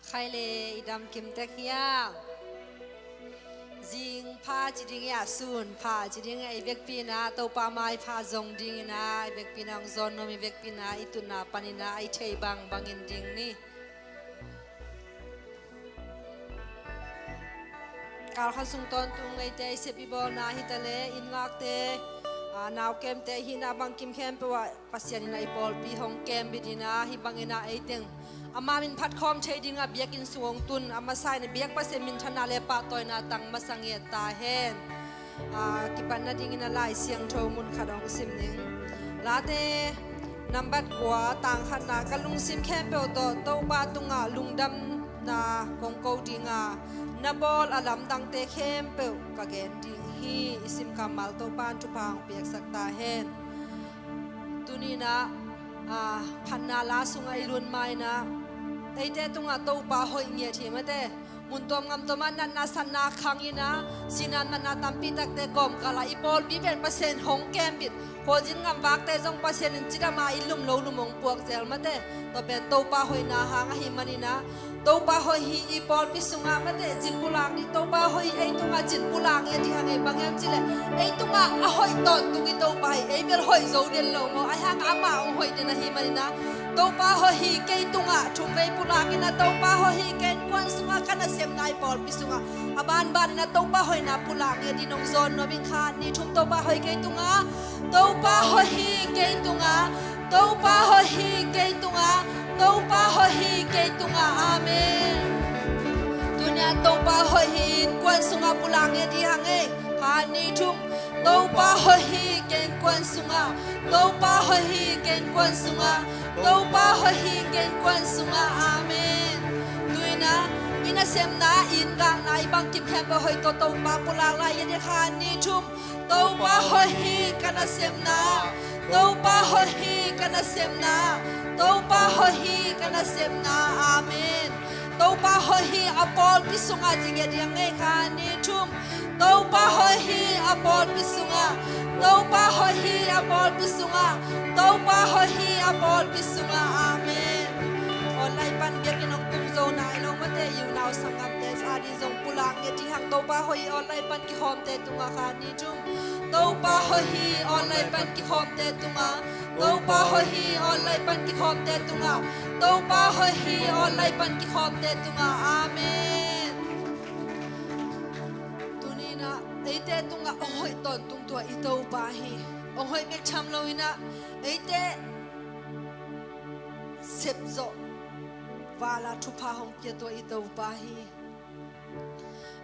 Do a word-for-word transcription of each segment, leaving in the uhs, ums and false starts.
Khai le i dam kim tek hiam? Zing pha ci ding hiam, sun pha ci ding hiam, i vekpi in ah Topa maipha zong dingin ah i vekpi in ah hong zawn nuam, i vekpi in ah i tutna panin ah i theih bangbangin ding ni. Kalkhat sung tawntung eite i sep i bawlna hi ta leh, inn ngakte, aa, naukemte hihna bangkim khempeuh ah Pasian in ah i pawlpi hong kembit in ah, hih bangin ah ei teng ama min phatkhawm thei dingah biakinn sung hong tun a masa in ah biak Pasian minthanna le pahtawina tang masa ngiat ta hen. Aa, kipatna dingin ah Lai Siangtho mun khat hong sim ning. Late nambat kua, tang khatna: Ka lungsim khempeuh tawh Topa tungah lungdamna kong ko ding a, na bawl a lamdangte khempeuh ka gen ding hi. I sim kammal Topa in thupha hong piaksak ta hen. Tuni in ah, aa, phatna la sungah i lut ma in ah, eite tungah Topa hoih ngiat hi mate. Mun tuam gam tuam ah natna satna khang in ah, sihna natna tampi takte kawmkal ah i pawlpi pen Pasian hong kembit. Khualzin ngamvakte zong Pasian in cidam a, i lum lo lum hong puak zel mate. Tua pen Topa hoihna hang ahih manin ah, Topa hoih hi i pawlpi sungah mate, cin pulak ding. Topa hoih hi ei tungah cin pulak ngiat ding hang ei. Bang hiam cih leh ei tungah a hoih tawntung hi Topa hi. Ei bel hoih zo den lo maw, ahi hang amah hong hoih den ahih manin ah, Topa hoih hi kei tungah, thumvei pulak in ah, Topa hoih hi kei innkuan sungah, ka nasepna, i pawlpi sungah. A banban in ah Topa hoihna pulak ngiat dingin hong zawn nuam ing. Khat, nih, thum. Topa hoih hi kei tungah, Topa hoih hi kei tungah, Topa hoih hi kei tungah, Topa hoih hi kei tungah. Amen. Tuni-ah Topa hoih hi innkuan sungah pulak ngiat ding hang ei. Khat, nih, thum. Topa hoih hi kei innkuan sungah, Topa hoih hi kei innkuan sungah, Topa hoih hi kei innkuan sungah. Amen. Tu-in ah i nasepna, i inn gakna, i bangkim khempeuh hoih tawh Topa pulak lai ngiat ding. Khat, nih, thum. Topa hoih hi ka nasepna, Topa hoih hi ka nasepna, Topa hoih hi ka nasepna. Amen. Topa hoih hi a pawlpi sungah, ci ngiat ding hang ei. Khat, nih, thum. Topa hoih hi a pawlpi sungah, Topa hoih hi a pawlpi sungah, Topa hoih hi a pawlpi sungah. Amen. Online pan biakinn hong tung zo nai lo mate, i unau sanggamte ading zong pulak ngiat ding hang. Topa hoih hi online pan kikhawmte tungah. Khat, nih, thum. Topa hoih hi online pan kikhawmte tungah, Topa hoih hi online pan kikhawmte tungah, Topa hoih hi online pan kikhawmte tungah. Amen. Tuni-in ah eite tungah hong hoih tawntung tua i Topa hi. Hong hoih bek tham lo-in ah, eite sepzawh val a thupha hong pia tua i Topa hi.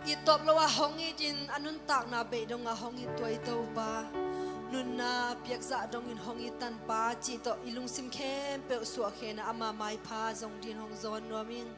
It tawp lo-a hong itin, a nuntakna beih dongah hong it tua i Topa, nunna piakzah dongin hong it Tanpa cih tawh i lungsim khempeuh suahkhia-in ah ama maipha zong dingin hong zawn nuam ing.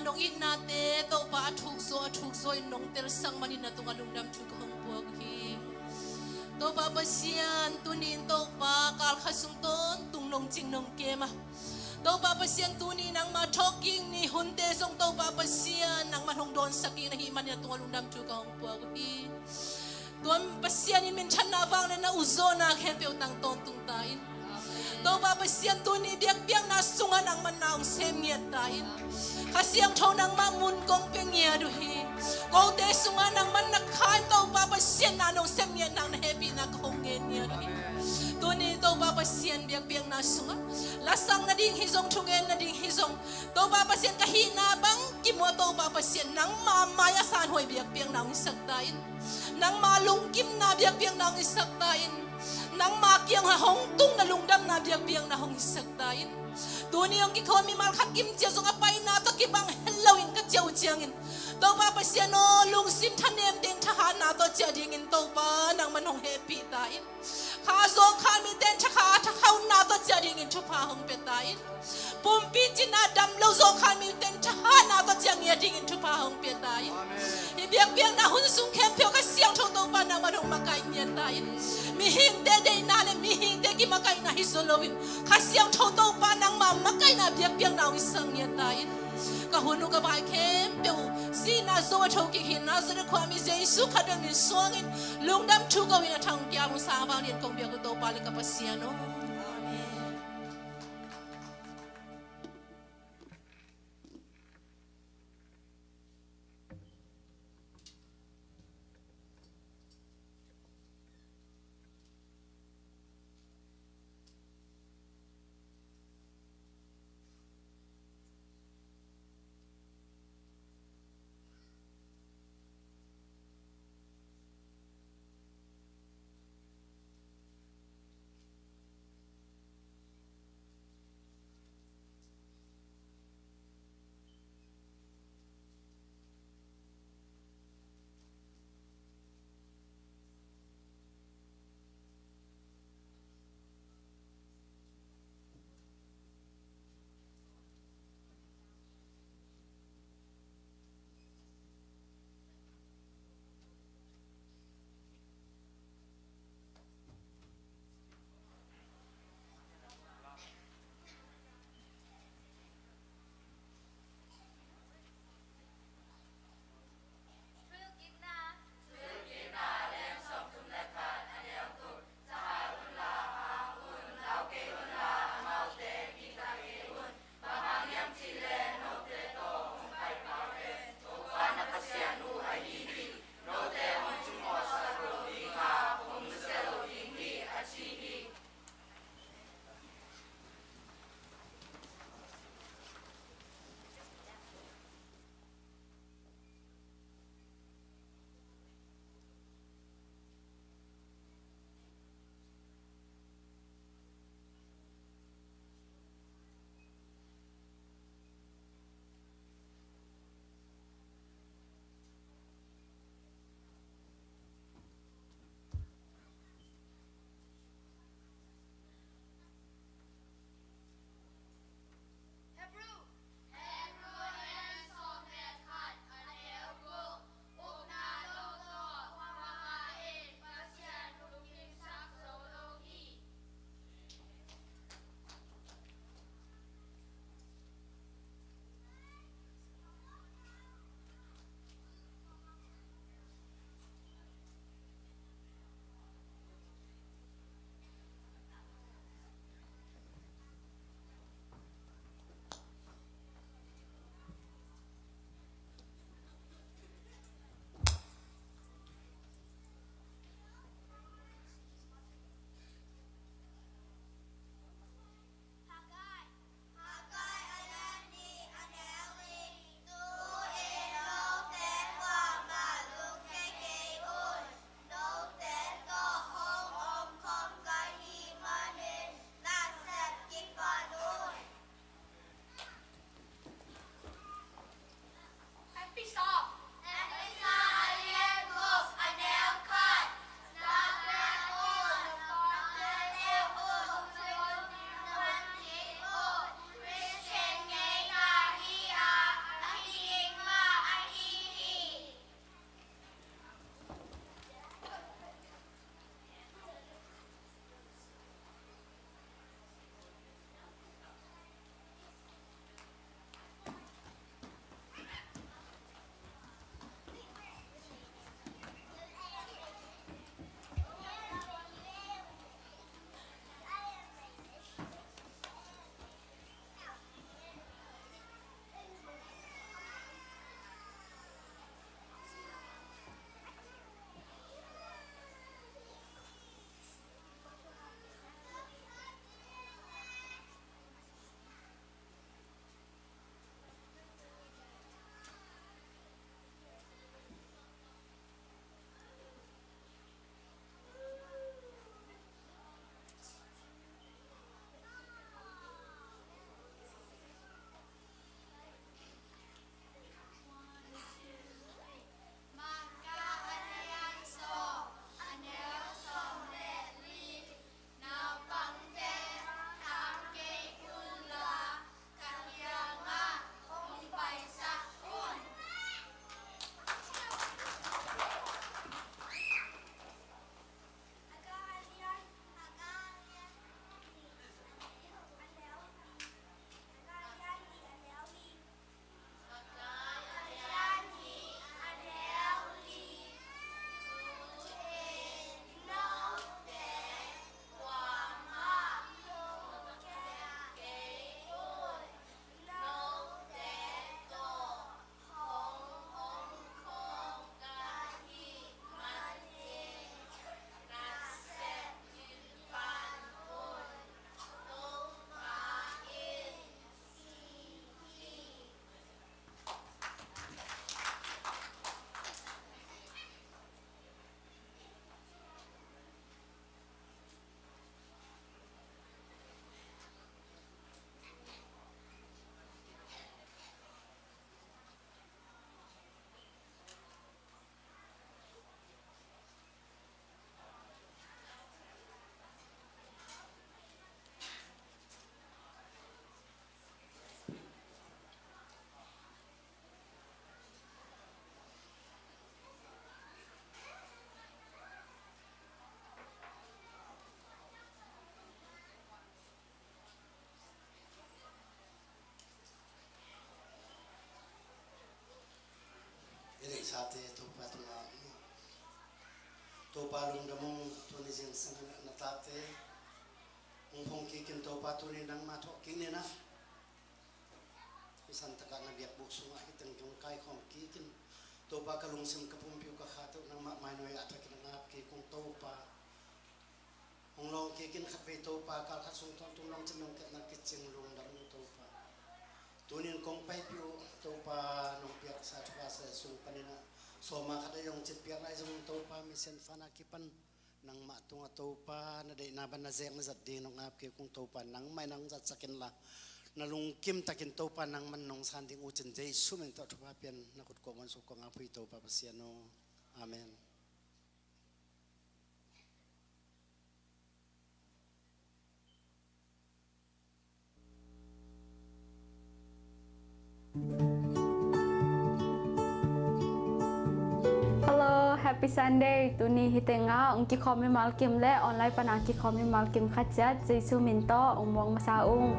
Nong itnate Topa a thukzaw a thukzaw in nong telsak manin na tungah lungdam thu ka hong puak uh hi. Topa Pasian, tuni in Topa kal khat sung tawntung nong cing nong kem a, Topa Pasian, tuni nangmah thawhkik ni hunte zong Topa Pasian nangmah hong dawnsak kik na hih manin na tungah lungdam thu ka hong puak uh hi. Tua Pasian in minthanna vangliatna, uzawnna khempeuh tang tawntung ta in. Topa Pasian, tuni biakpiakna sungah nangman na hong sem ngiat ta in. Kha Siangtho nangmah mun kong pia ngiat uh hi. Kote sungah nangman na kha in Topa Pasian na nong sem ngiat nang na hehpihna ka hong ngen ngiat uh hi. Tuni Topa Pasian biakpiakna sungah lasak nading hi zong, thungen nading hi zong, Topa Pasian ka hihna bang kimuh a Topa Pasian nangma mai-ah sanhuai biakpiakna hong hisak ta in. Nangma lungkimna biakpiakna hong hisak ta in. Nangma kiangah hong tung na lungdamna biakpiakna hong hisak ta in. Tuni hong kikhawm mimal khat kim ciat zong a paina tawh kibang het loin ka ciah uh ciangin, Topa Pasian aw, lungsim thanemte in thahatna tawh ciah dingin Topa nangman hong hehpih ta in. Kha zawngkhal mite in thakha thakhautna tawh ciah dingin thupha hong pia ta in. Pumpi cina dam lo zawngkhal mite in thahatna tawh ciah ngiat dingin thupha hong pia ta in. Amen. Hih biakpiakna hun sung khempeuh kha Siangtho Topa nangman hong makaih ngiat ta in. Mihingte deihna le mihingte kimakaihna hi zaw loin, kha Siangtho Topa nangma makaihna biakpiakna hong hisak ngiat ta in. Ka hun uh ka vai khempeuh uh sihna zo a thokik hi Nazareth khuami Jesu khat bek min suangin lungdam thu ko-in a thang kia bung sang vanglian kong biak uh Topa le ka Pasian aw. Amen. Tate Topa tungah, Topa lungdam ung, tuni zingsang in na tate hong phong kikin Topa tuni nangmah thawh kik ni na. Hih santakah na biakbuk sungah hih teng hong kaikhawm kikin Topa ka lungsim ka pumpi uh ka khat uh nangmah mainuai ah thakin a ngap kik ung Topa. Hong lawng kikin khatvei Topa kal khat sung tawntung lawng cin nong kepna kicing lungdam ung Topa. Tunin kong paipih uh Topa nong piaksa thupha sa sung panin ah sawma khat a yong cit piak lai zong Topa misian fana kipan nangmah tungah Topa na deihna ban na zek na zat ding nong ngap kik ung Topa nangmah in nang zatsak inla na lungkim takin Topa nangman nong san ding uh cin Jesu min tawh thupha pian na khut kawh muan suk kong ngap uh hi Topa Pasian aw. Amen. Hello, Happy Sunday. Tuni hih tengah hong kikhawm mimal kim le online pana kikhawm mimal kim khat ciat Jesu min tawh hong muang masa ung.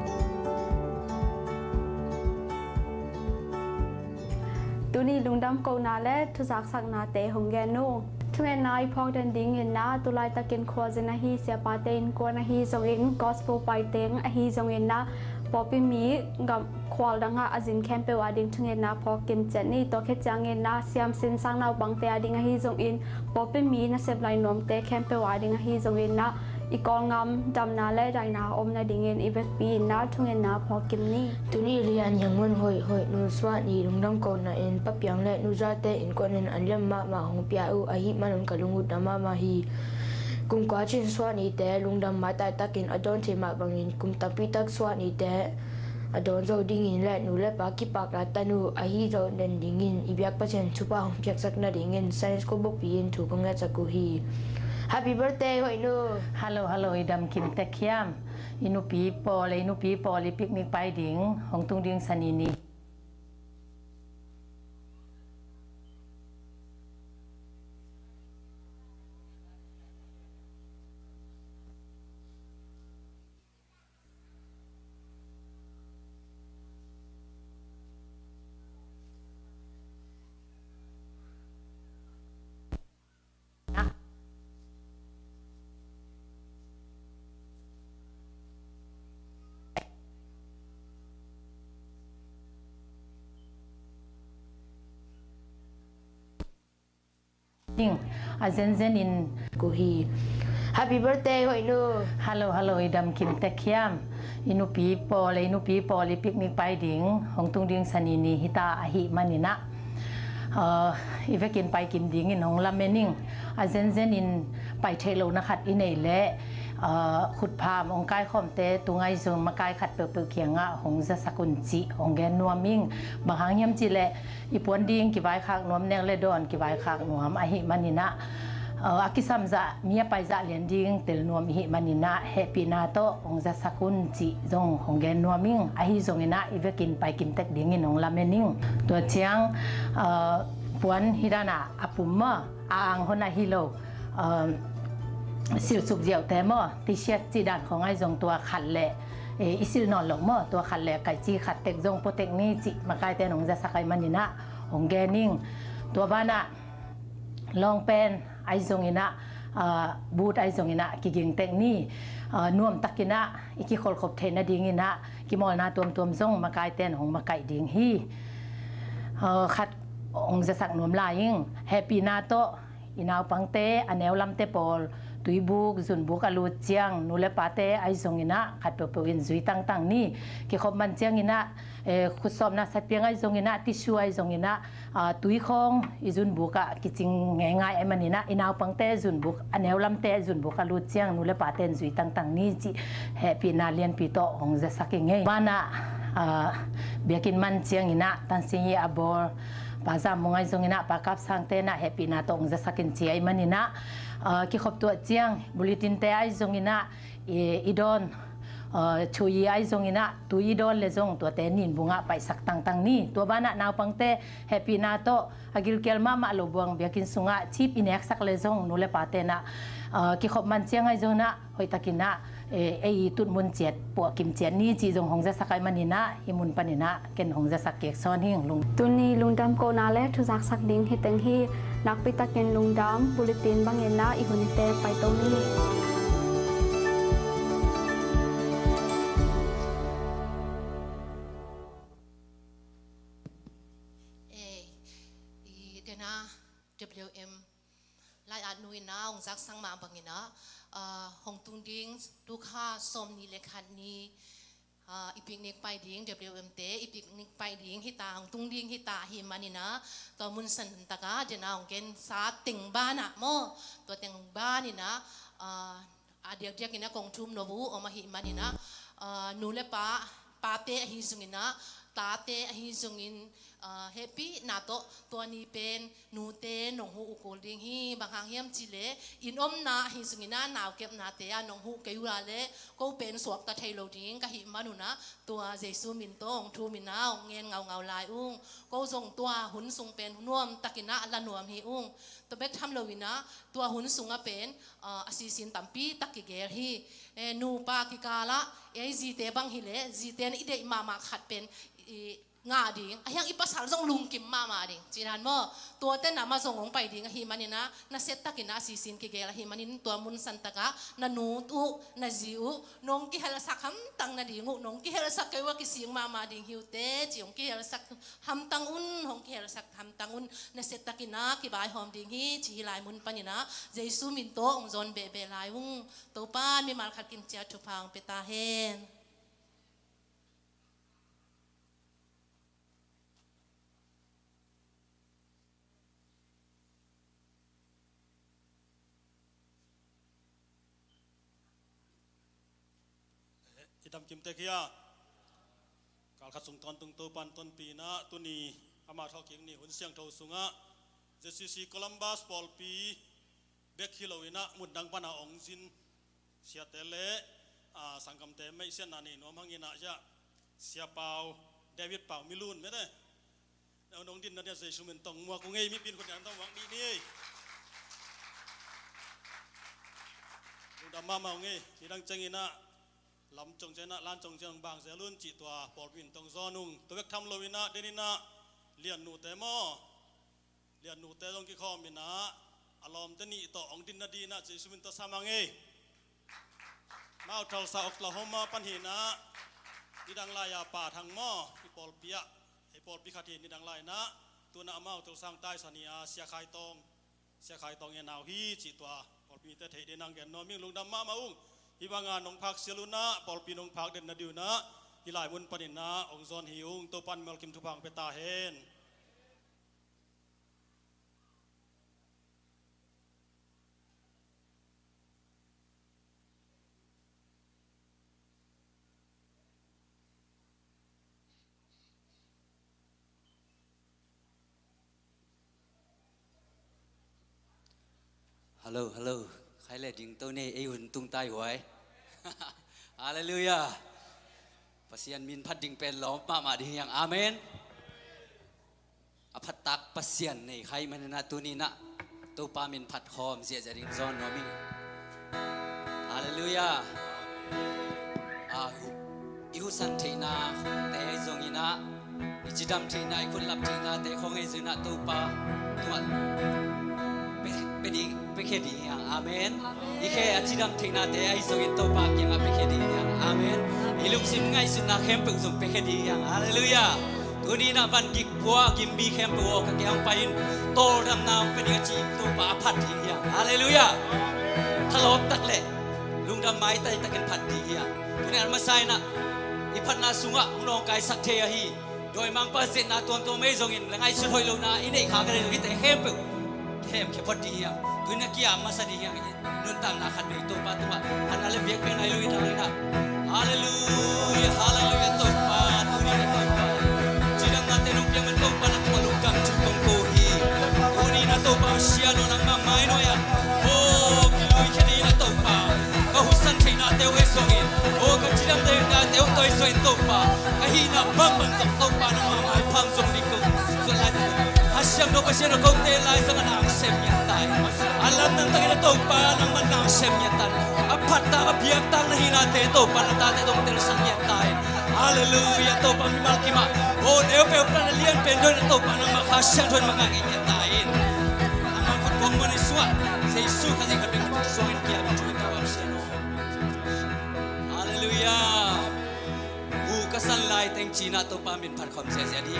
Tuni lungdam kohna le thuzaksaknate hong gen ung. Thungetna i phawk den dingin na tulaitakin khualzin ahi siapate innkuan ahi zongin gospel paiteng ahi zongin na pawlpi mi gam khual dangah a zin khempeuh a ding thungetna phawk kim ciat ni. Tua khit ciangin na siamsin sang naupangte a ding ahi zongin pawlpi mi nasep lai nuamte khempeuh a ding ahi zongin na i Kawlgam damna le daina a om nadingin i vekpi in na thungetna phawk kim ni. Tuni lian hiang mun hoih hoih nu suah ni lungdam kohna in Pa Piang le nu Zate innkuan in an liam mahmah hong pia uh ahih manin ka lungutna mahmah hi. Kum kua cin suah nite lungdam mataitakin a dawn thei mah bangin kum tampi tak suah nite a dawn zo dingin le nu le pa kipak la tan uh ahi zo den dingin i biak Pasian thupha hong piaksak nadingin Sunday School bawhpi in thu kong ngetsak uh hi. Happy birthday hoih nu. Hello, hello, i dam kim tek hiam? I nupi pawl, i nupi pawl i picnic pai ding hong tung ding Sani ni. Ding a zenzen in ku hi. Happy birthday hoih nu. Hello, hello, i dam kim tek hiam? I nupi pawl, i nupi pawl i picnic pai ding hong tung ding Sani ni hita ahih maninah, uh, i vekin pai kim dingin hong lamen ing. A zenzen in pai theih lohna khat i neih leh, uh, khutpham hong kaikhawmte tungai zong makai khat peuhpeuh kiangah hong zasak un cih hong gen nuam ing. Bang hang hiam cih leh i puan ding kivaikhak nuam, nek le dawn kivaikhak nuam ahih maninah, uh, a kisam zah, mi a pai zah lian ding tel nuam ihih maninah hehpihna tawh hong zasak un cih zong hong gen nuam ing. Ahi zonginah i vekin pai kim tek dingin hong lamen ing. Tua ciang, uh, puan hi danah a pum maw, a ang hon ahi lo, uh, silsuk ziauhte maw, tisiat cih dan khawng ahi zong tua khat leh, eh, i silh nawn loh maw, tua khat leh kaici khat tek zong pua tek ni cih makaite in hong zasak ahih maninah hong gen ing. Tua banah lawng pen ahi zonginah, ah, but ahi zonginah kiging tek ni. Ah, nuamtakinah i kikholhkhop theih nadinginah kimawlna tuamtuam zong makaite in hong makaih ding hi. Ah, khat hong zasak nuam lai ing. Hehpihna tawh i naupangte, a neu lamte pawl tuibuk zunbuk a lut ciang nu le pate ahi zonginah khat peuhpeuh in zui tangtang ni. Kikhop man cianginah, eh, khutsawmna satpiang ahi zonginah, tissue ahi zonginah, ah, tui khawng i zunbuk ah kicing ngeingai ahih maninah i naupangte zunbuk, a neu lamte zunbuk a lut ciang nu le pate in zui tangtang ni cih hehpihna lianpi tawh hong zasak ing ei. Banah, ah, biakinn man cianginah tansingi a bawl Pa Zam Mung ahi zonginah Pa Kap Sangte nah hehpihna tawh hong zasak in ci ahih maninah, ah, kikhop tuah ciang bulletin te ahi zonginah i, i dawn, uh, thui ahi zonginah tui i dawn le zong tuate ninbungah paihsak tangtang ni. Tua banah naupangte hehpihna tawh a gilkial mahmah lo buang biakinn sungah chip i neksak le zong nu le pate nah, uh, kikhop man ciang ahi zonginah hoihtakinah eh, ei i tutmun ciat, puahkim ciat ni cih zong hong zasak ahih manin ah, hih mun panin ah ken hong zasak kik sawn hi ing. Tuni lungdam kohna le thuzaksak ding hi teng hi. Nakpi takin lungdam. Bulletin bangin ah i hunte paito ni. Eh, i dena W M lai-at nu in ah hong zaksak mah bangin ah, ah, hong tung ding tu kha sawmnih le khat ni, ah, i picnic pai ding, W M te i picnic pai ding hi ta, hong tung ding hi ta ahih manin ah, tua mun san takah dena hong gensa teng banah maw, tua teng banin ah, ah, a diakdiakin ah kong thum nop uh om ahih manin ah, ah, nu le pa, pate ahi zongin ah, tate ahi zongin, ah, hehpihna tawh tua ni pen nute nong huh uh kul ding hi. Bang hang hiam cih leh, inn omna ahi zongin ah, naukepnate ah nong huh kei uh a leh ko pen suakta thei lo ding ka hih manun ah, tua Jesu min tawh hong thum in ah hong ngen ngaungau lai ung. Ko zong tua hun sung pen nuamtakin ah la nuam hi ung. Tua bek tham loin ah, tua hun sungah pen, ah, a sisin tampi tak kigel hi. Eh, nupa kikalah, eh, zite bang hi leh, zite in i deih mahmah khat pen, i ngah ding, a hiang i pasal zong lungkim mahmah ding. Cinan maw, tuate na mah zong hong pai ding ahih manin ah, nasia takin ah a sisin kigel ahih manin, tua mun san takah na nu uh, na zi uh, nong kihelsak hamtang nading uh, nong kihelsak kei uh a kising mahmah ding hi uh teh, ci hong kihelsak hamtang un, hong kihelsak hamtang un, nasia takin ah kibaihawm ding hi, ci hi lai mun panin ah, Jesu min tawh hong zawn behbeh lai ung. Topa in mimal khat kim ciat thupha hong pia ta hen. I damkim tek hi a. Kal khat sung tawntung Topa in tonpih in ah, tuni amah thawhkik ni hun siangtho sungah Z C C Columbus pawlpi bek hi loin ah, mun dang pan a hong zin siate le, ah, sanggamte meihsiatna nei nuam hangin ah, Sia Pau, David Pau Milun mete, nong dinna ding ah Jesu min tawh muak ung ei, mipi in khut niam tawh muak ni ni ei. Lungdam mahmah ung ei. Nidang ciangin ah lam cong ciangin ah, lan cong ciangin ah, bang zel un cih, tua pawlpi min tawh zawn ung. Tua bek tham loin ah, den in ah Lian nute maw, Lian nute zong kikhawm in ah, a lawmte nih tawh hong dinna ding in ah Jesu min tawh sam hang ei. Amau Tulsa, Oklahoma pan hi in ah, nidang lai-a Pa Thang maw, i pawlpi ah, i pawlpi khat hi, nidang lai in ah, tu-in ah amau Tulsa hong taisan hi a, Sia Khai Tawng, Sia Khai Tawng i nau hi cih, tua pawlpi mite theih ding in ah gen nuam ing. Lungdam mahmah ung. Hih banga nong phak sial un ah, pawlpi nong phak den nading un ah, hih lai mun panin ah hong zawn hi ung. Topa in mimal kim thupha hong pia ta hen. Hello, hello. Khai le ding to nei, ei hun tung tai huai. Halleluiah. Pasian min phat ding pen lawm mahmah ding hi hang. Amen. A phattak Pasian nei kha ahih manin ah, tuni in ah Topa min phat khawm ziahziah ding zawn nuam ing. Halleluiah. A, i huhsan theihnate ahi zongin ah, i cidam theihna, i khut lap theihnate khawng ahi zongin ah, Topa tungah pia, pia ding, piakhia ding hi hang. Amen. I khe a cidam theihnate ahi zongin Topa kiangah piakhia ding hi hang. Amen. I lungsim ngaihsutna khempeuh zong piakhia ding hi hang. Halleluiah. Tuni in ah van dik pua gimbi khempeuh aw, ka kiang pai in, tawldamna hong pia ding a ci Topa a phat ding hi hang. Halleluiah. Thalawp tak le lungdam maitai takin phat ding hi hang. Tuni a masa in ah i phatna sungah hong nawngkaisak thei ahi dawimangpa' zehna tuamtuam ahi zongin, le ngaihsut hoih lohna i neih kha ka nei zong, hihte khempeuh khem khia phot ding hi hang. Tuni a kiam masa ding hi hang. Nuntakna khat vei Topa tungah phatna le biakpiakna nei lo hi hang. Halleluiah, halleluiah Topa. Tuni in ah Topa, cidamnate nong piak man Topa, na tungah lungdam thu kong ko hi. Tuni in ah Topa, Pasian aw, nangmah mai nuai-ah, aw, kilui khia ding in ah Topa, ka huhsan theihnate uh ahi zongin, aw, ka cidam theihnate uh tawh ahi zongin Topa, ka hihna bangbang zong Topa, nangmah maipham zong ding kong zon lai, a siangtho Pasian aw, kote lai zong a nang sem ngiat ta in, a lamdang takin ah Topa, nangmah nang sem ngiat ta in, a Phat ta a biak tak na hihnate Topa na tate dong telsak ngiat ta in. Halleluiah. Topa mimal kimah, aw, neu peuh pan a lian pen dong na Topa nangmah Kha Siangtho in mangngilh ngiat ta in. Nangmah khuat kong muan i suah Jesu Khazih khat bek na suangin kiam in thu in ka bang sian aw. Halleluiah. Hu ka san lai teng cinah Topa min phat khawm ziahziah ding.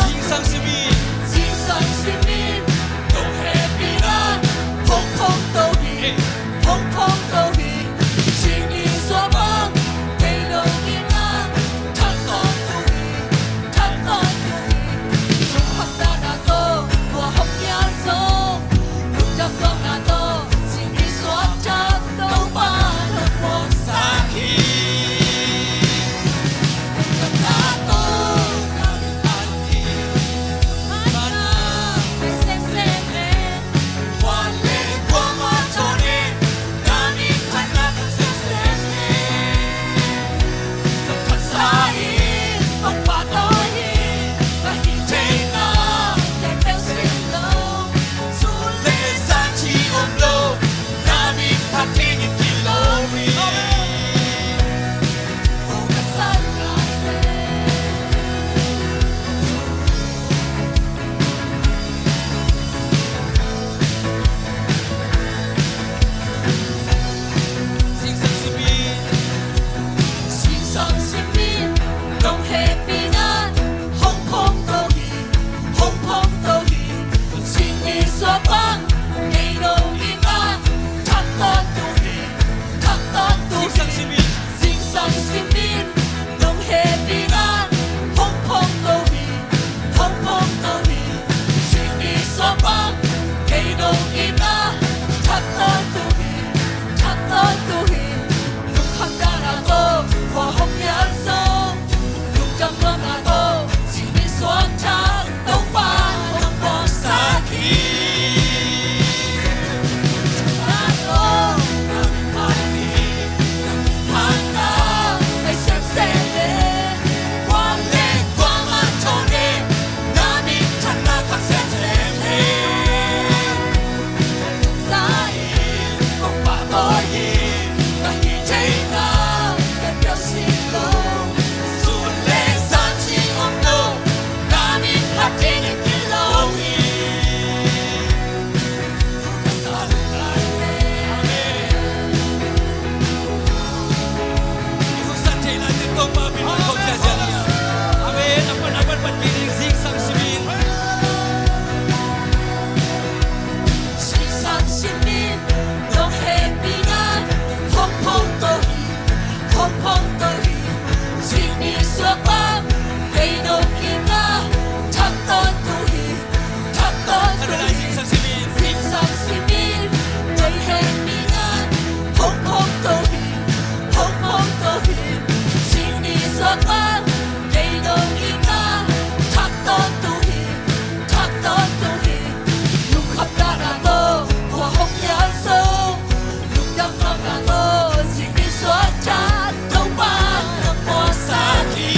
Zingsang simin, zingsang simin, nong hehpihna hong phong to hi, hong phong to hi. Singni suah bang kei nong itna thak tawntung hi, thak tawntung hi. Lungkham dahna tawh tua hong nial zong, lungdam tuakna tawh singni suak thak Topa nong muangsak hi. Zingsang simin, zingsang simin, nong hehpihna hong phong to hi, hong phong to hi. Singni suah bang kei nong itna thak tawntung hi, thak tawntung hi. Zingsang simin, zingsang simin, nong hehpihna hong phong to hi, hong phong to hi. Singni suah bang kei nong itna thak tawntung hi, thak tawntung hi. Lungkham dahna tawh tua hong nial zong, lungdam tuakna tawh singni suak thak Topa nong muangsak hi.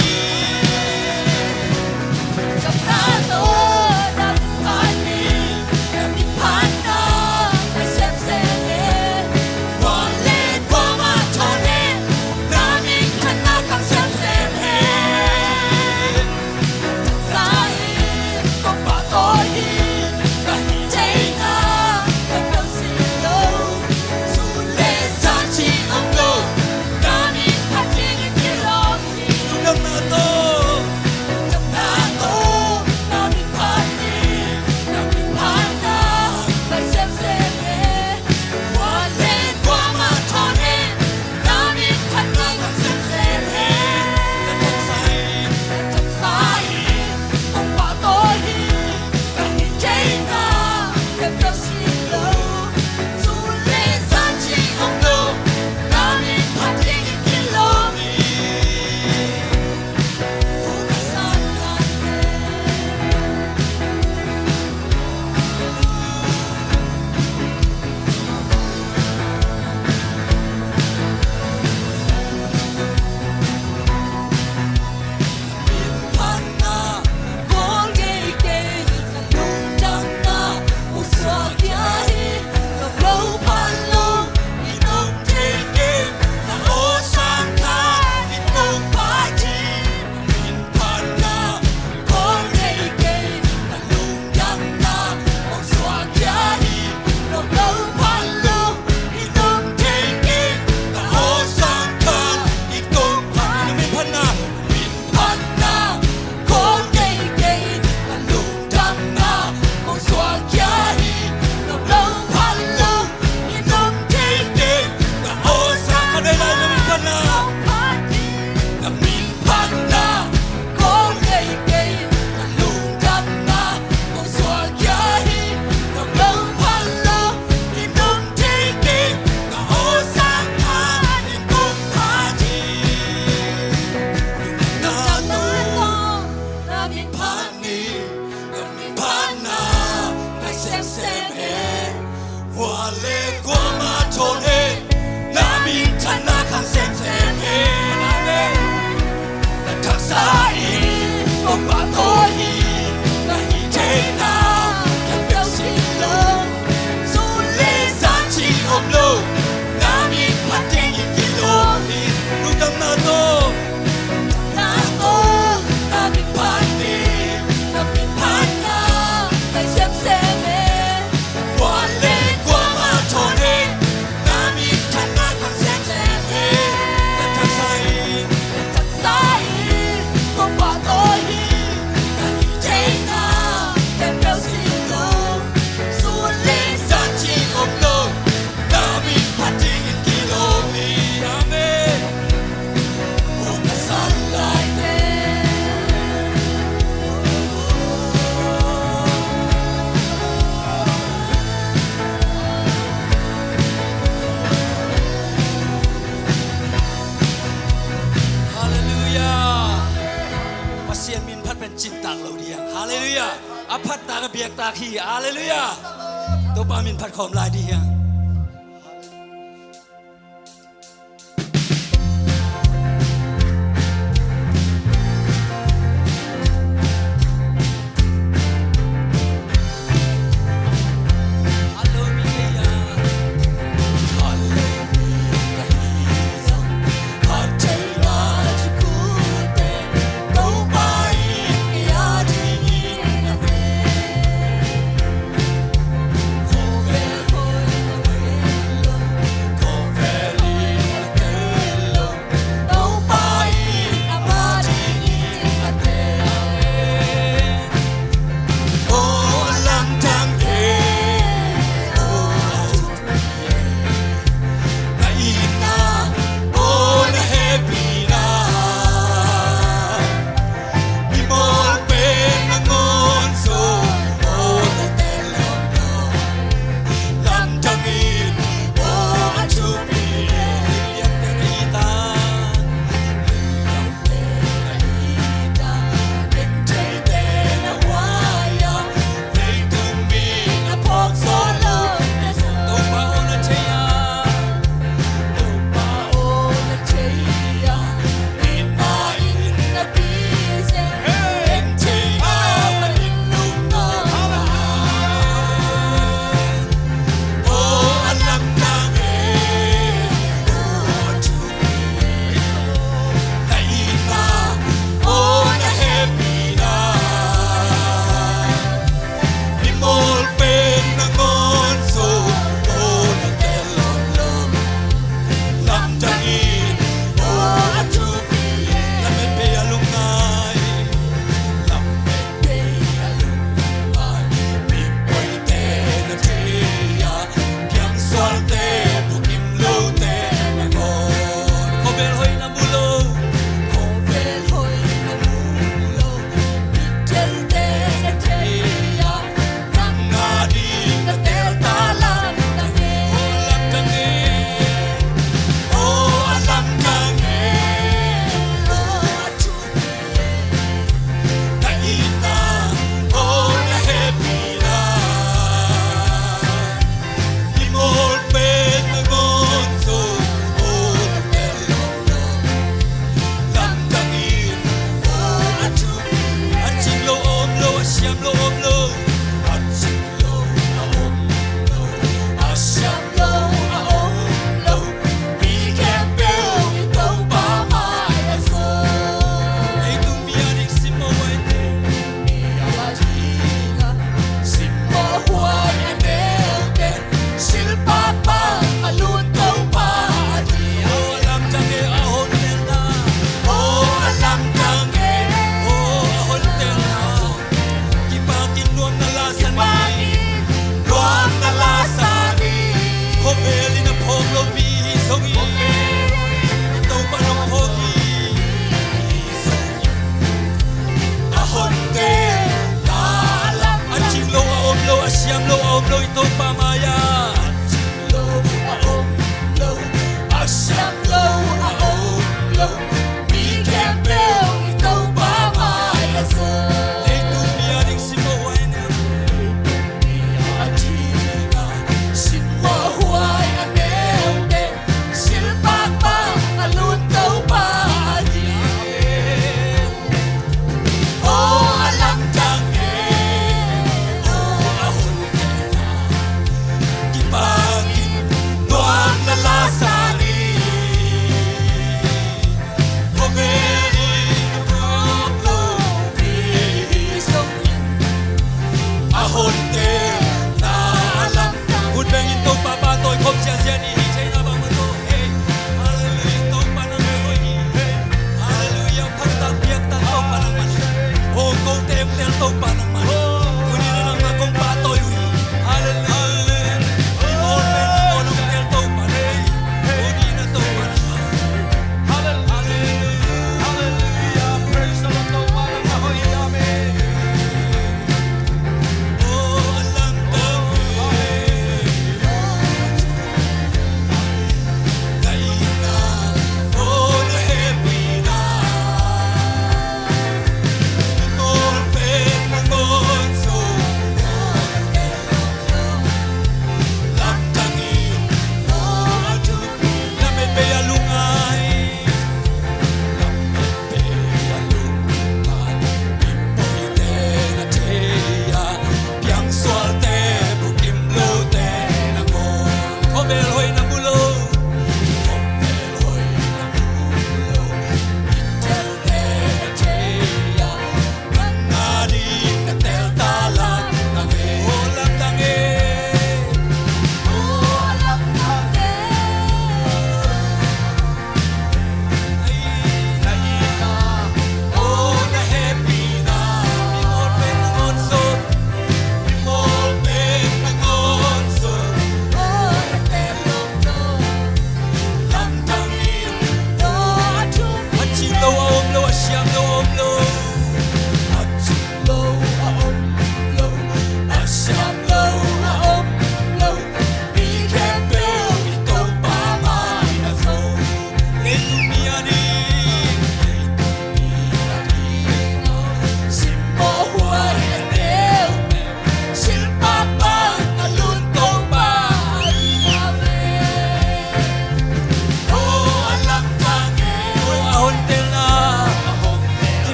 Pen cintak lo ding hiang. Halleluiah. A phattak a biaktak hi. Halleluiah. Topa min phat khawm lai ding hiang.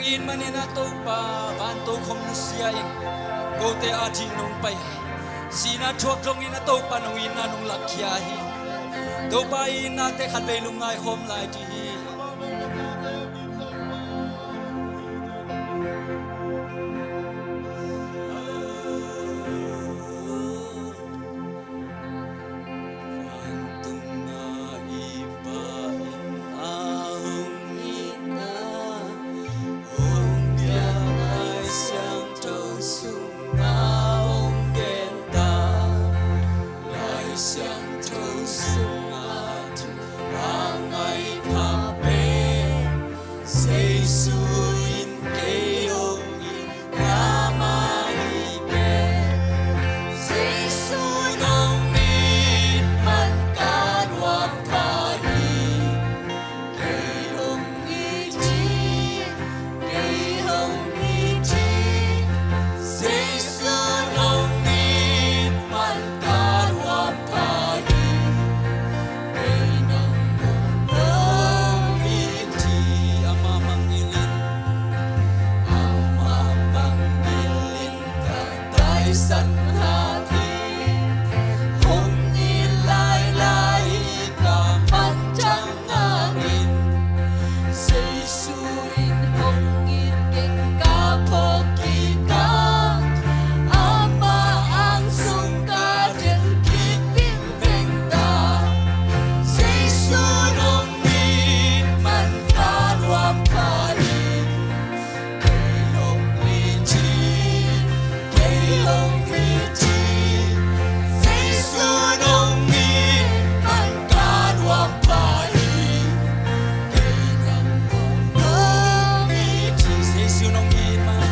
In manin a Topa vantung khawm nusia in kote ading nong pai a, sihna thuak dongin a Topa nong itna nong lakkhia hi. Topa itnate khatvei lungngai khawm lai dih hi. Vantung a i Pa in a hong itna hong piak, Lai Siangtho sungah hong gen ta. Lai Siangtho sungah thu a ngai pha pen Jesu in kei hong it na mah hi pen. Jesu in hong it man ka nuam pha hi. Kei hong it hi, kei hong it hi. Jesu in hong it man ka nuam pha hi. Kei nang hong it hi. Amah mangngilh in, amah mangngilh in ka taisan hak hi. Hong it lailai hi ka manthang hangin. Jesu in hong it keng ka phawk kik a, amah ang sung ka delh kik vingveng ta. Jesu in hong it man ka nuam pha hi. Kei hong it hi, kei hong it hi. Jesu in hong it man ka nuam pha hi. Kei nang hong it hi. Jesu in hong it man,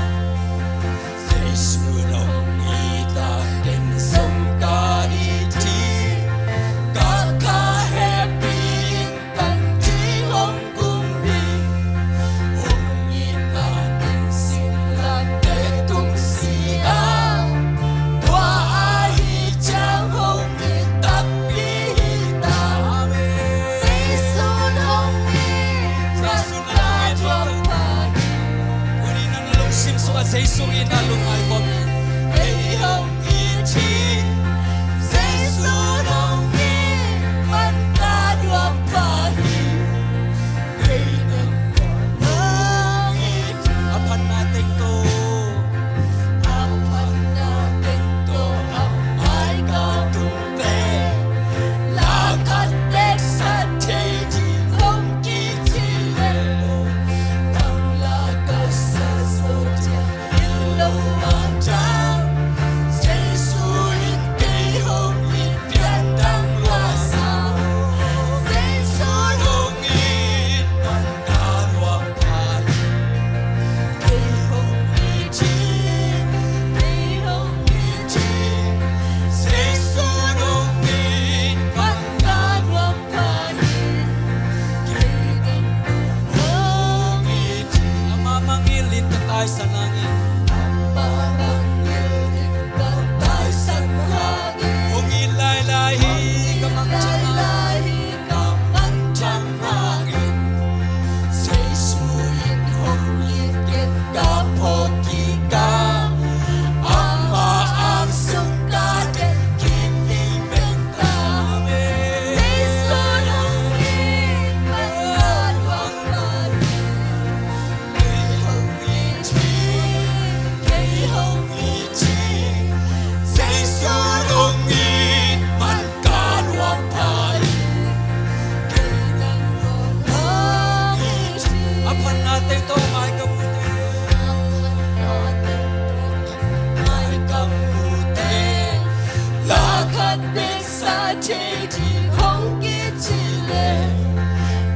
Jesu in hong it a, ken zong ka it hi. Ka kha hehpih in, ka ding hong kum hi. Hong itna teng singlamteh tung si a, tua ahih ciang hong it takpi hi ta. Amen. Jesu in hong it man ka nuam pha hi. Tuni in na lungsim sungah Jesu itna lungngai khawm in. Kei hong it hi. Jesu in hong it man ka nuam pha hi. Kei nang hong it hi. A phatna teng tawh, a phatna teng tawh a mai ka tung pen, la khat bek sa thei ding hong kici leh, bang la ka sa zo diam hi lo a tam. Jesu in kei hong it, pian dang lua sa. Jesu in hong it man ka nuam pha hi. Kei hong it hi, kei hong it hi. Jesu in hong it man ka nuam pha hi. Kei nang hong it hi. Amah mangngilh in ka taisan hangin. Amah mangngilh in ka taisan hangin. Hong it lailai hi ka mangthang hangin. Ka mangthang hangin. Jesu in hong it keng ka phawk kik a, amah ang sung ka delh kik vingveng ta. Jesu in hong it man ka nuam pha hi. Kei hong it hi, kei hong it hi. Jesu in hong it man ka nuam pha hi. Kei nang hong it hi. A phatna teng tawh mai ka mu teng, a phatna teng tawh mai ka mu teng, la khat bek sa thei ding hong kici leh,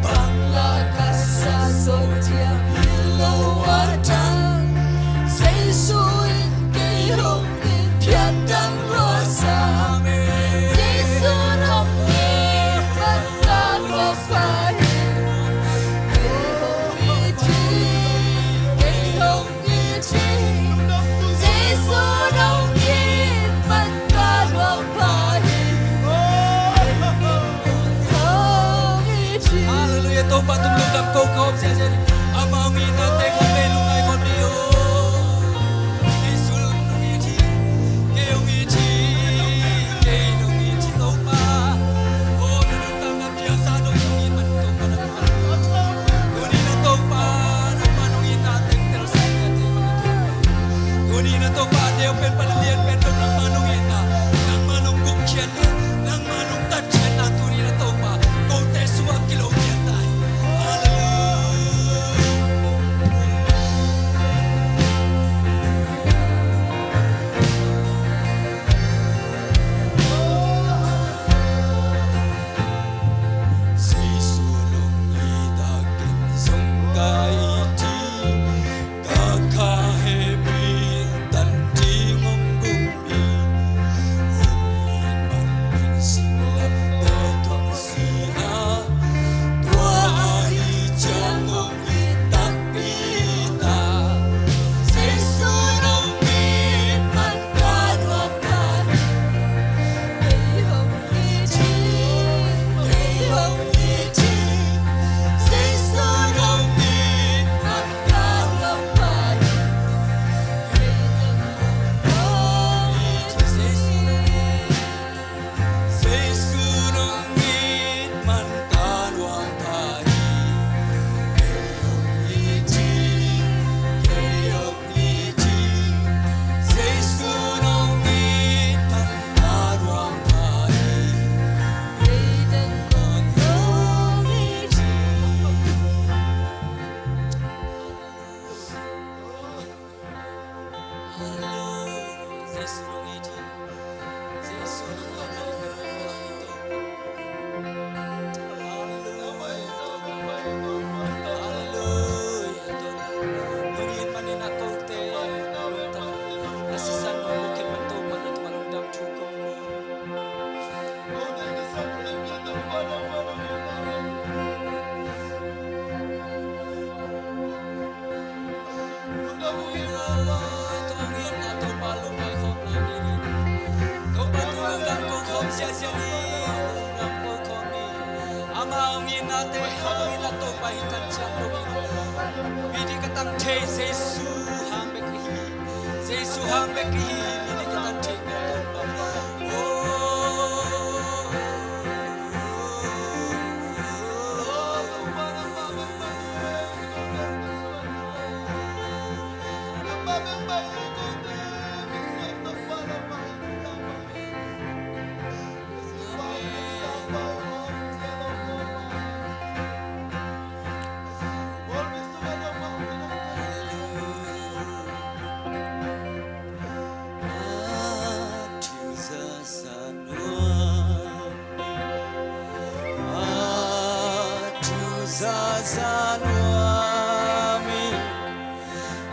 bang la ka sa zo diam hi lo a tam. Jesu in kei hong it, pian dang lua sa. Jesu in hong it man ka nuam pha hi. Kei hong it hi. Te hang in a Topa hi tan ciang lo in. Mi ding ka tang thei Jesu hang bek hi. Jesu hang bek hi, mi ding ka tang thei ko Topa. Oh.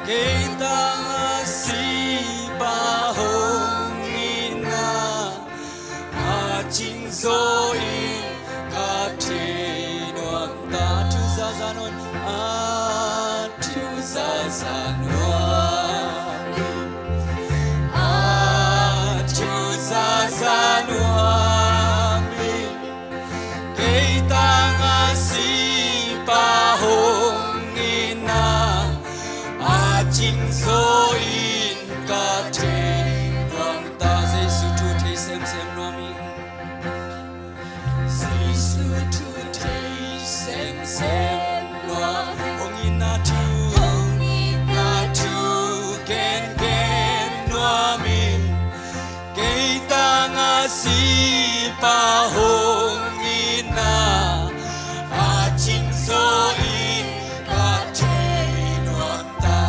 Kei tang a sipa hong itna a cing zaw in ka thei nuam ta. Thu zaza nuam, a thu zaza nuam, a thu zaza nuam. Kei tang a sipa hong itna a cing zaw in ka thei nuam ta. Jesu thu thei semsem nuam ing. Jesu thu thei semsem nuam. Hong itna thu, hong itna thu gengen nuam ing. Kei tang a sipa hong itna a cing zaw in ka thei nuam ta.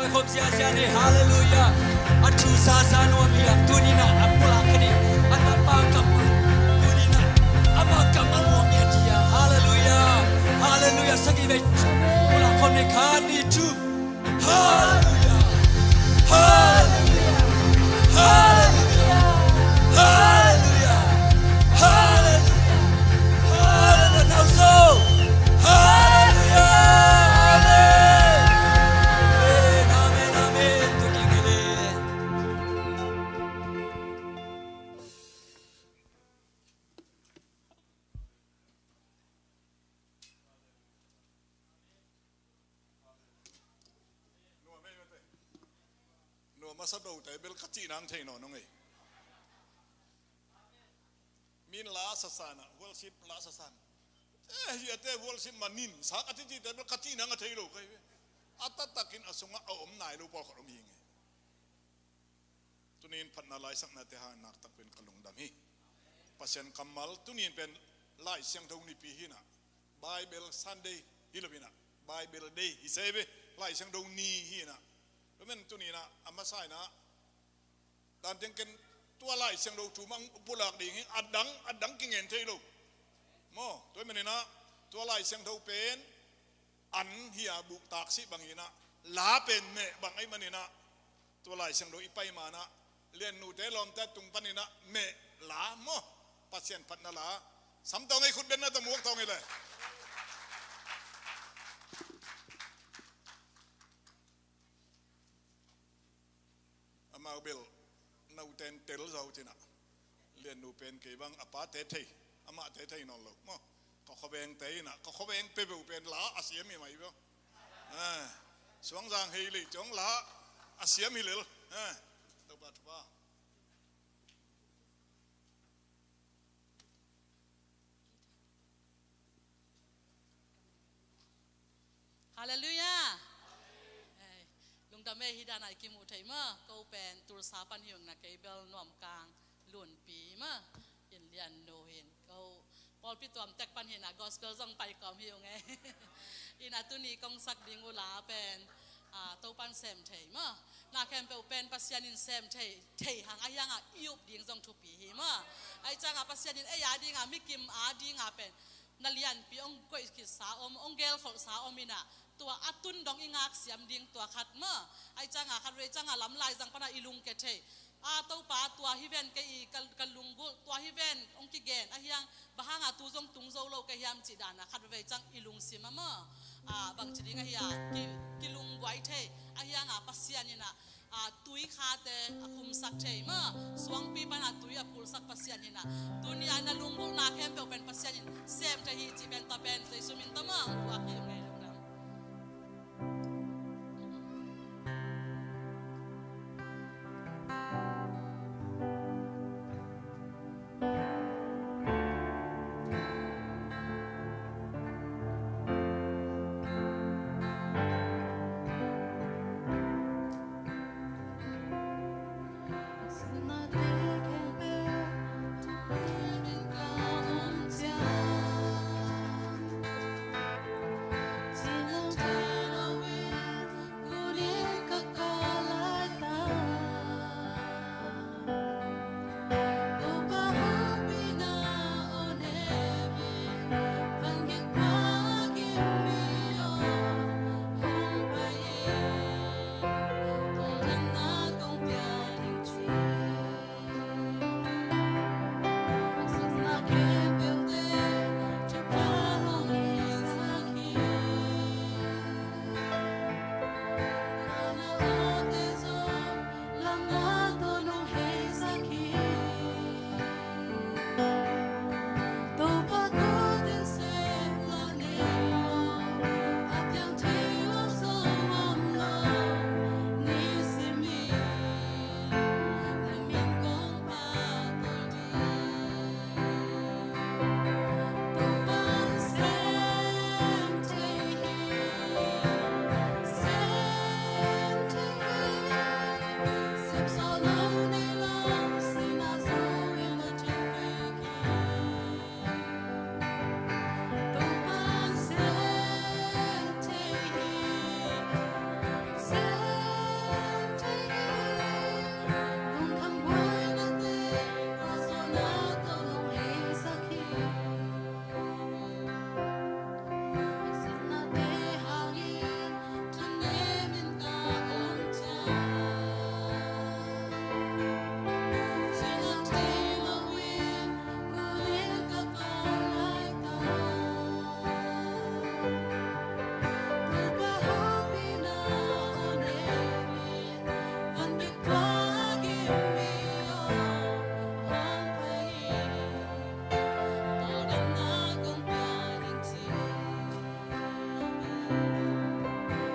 Khop ziazia ni, halleluiah. A thu zaza nuam hi a, tuni-in ah a pulak kha ding. A tapa kam, tuni-in ah ama kam a muak ngiat hi a, halleluiah. Halleluiah. Sagih vei pulak khop ni, khat, nih, thum. Halleluiah. Halleluiah. Halleluiah. Halleluiah. Halleluiah. Halleluiah. Now so. Halleluiah. Amen. Amen. Amen. Amen. Tukin amen. Nuam ei mate. Nuam a sa dote bel ka cih nang thei nawn ong ei. Min la a sasan a, worship la a sasan. Eh, hiate worship manin sa ka cih cihte bel ka cih nang a thei lo ka hi ve. A taktakin a sungah a om nai lo pawlkhat om hi ing ei. Tuni-in phatna laisaknate hang naktak pen ka lungdam hi. Pasian kammal, tuni-in pen Lai Siangtho nipi hi-in ah, Bible Sunday hi lo-in ah, Bible Day hi se ve, Lai Siangtho ni hi-in ah. Tua men tuni-in ah a masa-in ah, dan teng ken tua Lai Siangtho thu mang pulak ding hi, a dang, a dang kingen thei lo. Maw, tua men-in ah tua Lai Siangtho pen an hi a, buktak sih bangin ah la pen meh bang ahih manin ah, tua Lai Siangtho i pai ma-in ah Lian nute lawmte tung panin ah meh la maw, Pasian phatna la. Sam tawng ei, khut beng na ta, muak tawng ei le. Amau bel nauten tel zaw cin ah, Lian nu pen kei bang a pate thei, amahte thei nawn lo maw. Ka khuavengte in ah, ka khuaveng peuhpeuh pen la a siam hi mai bia. Ah, Suangzang hei lei ciang la a siam hi lel. Ah, Topa thupha. Halleluiah. Ei, lungdam ei, hih dan a i kimuh thei maw. Ko pen Tulsa pan hi ung, na kei bel Nuamkang Lunpi maw. In Lian nu in ko pawlpi tuam tek pan hi-in ah gospel zong pai kawm hi ung ei. In ah tuni kong sak ding uh la pen, ah, Topa'n sem thei maw. Na khempeuh pen Pasian in sem thei, thei hang, ahi hang ah i up ding zong thupi hi maw. Ahi ciang ah Pasian in ei a ding ah, mikim a ding ah pen na lianpi hong koih khitsa om, hong gelkholhsa om in ah, tua a tun dong i ngak siam ding, tua khat maw. Ahi ciang ah khatvei ciang ah lamlai zang pan ah i lungke thei. A, Topa, tua hi ven, kei i ka, ka lunggulh, tua hi ven hong kigen, ahi hang bang hang a tu zong tung zo lo ka hiam cih dan a khatvei ciang i lungsim a maw. A, bangci ding ahi a, ki, kilungbuai thei, ahi hang a Pasian in ah, a, tuikhate a khumsak thei maw. Suangpi pan a tui a pulsak Pasian in ah, tuni a na lunggulhna khempeuh pen Pasian in sem thei hi cih pen tua pen Jesu min tawh maw, hong puak hi ung ei, lungdam.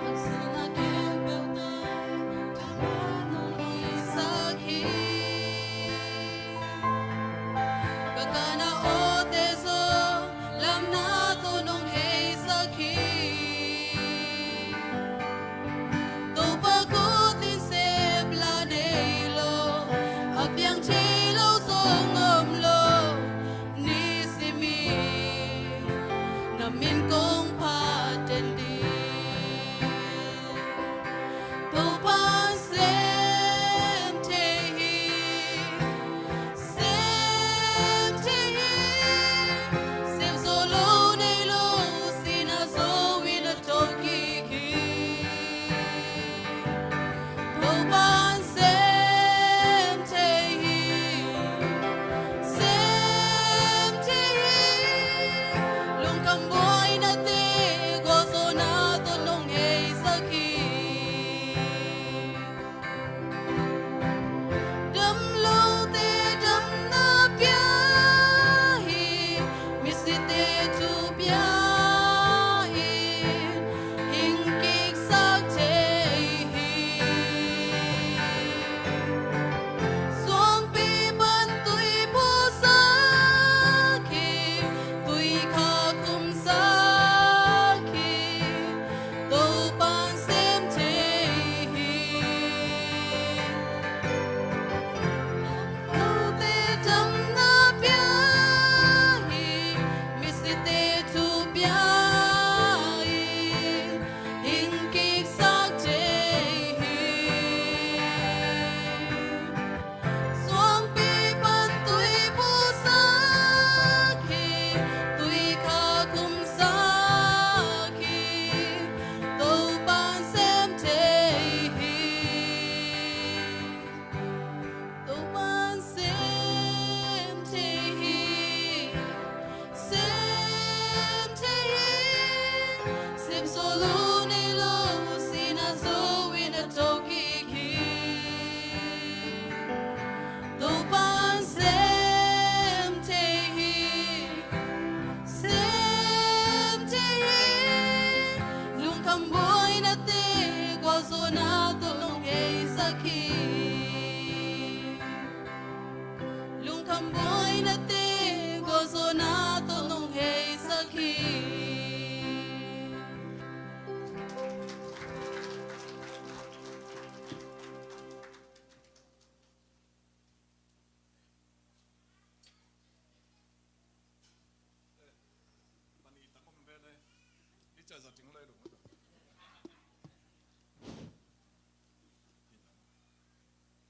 Haksatna khempeuh tawh thupha nong hisak hi. Ka kana awte zong lamna tawh nong heisak hi. Topa khut in sep la nei lo, a piang thei lo zong om lo. Nisim in na min kong phat den ding. Topa'n sem thei hi, sem thei hi. Sem zo lo nei lo, sihna zo in a thokik hi. Topa'n sem thei hi, sem thei hi. Lungkham buainate gualzawhna tawh nong heisak hi. Damlote damna pia hi, misite thupia hi, hing kiksak thei hi. Suangpi pan tui pusak hi, tui kha khumsak hi. Topa'n sem thei hi. Note damna pia hi, misite thupia hi, hing kiksak thei hi. Suangpi pan tui pusak hi, tui kha khumsak hi. Topa'n sem thei hi. Topa'n sem thei hi. Sem thei hi. Sem zo lo nei lo, sihna zo in a thokik hi. Topa'n sem thei hi. Sem thei hi. Lungkham buainate gualzawhna tawh nong heisak hi. Lungkham buainate gualzawhna tawh nong heisak hi.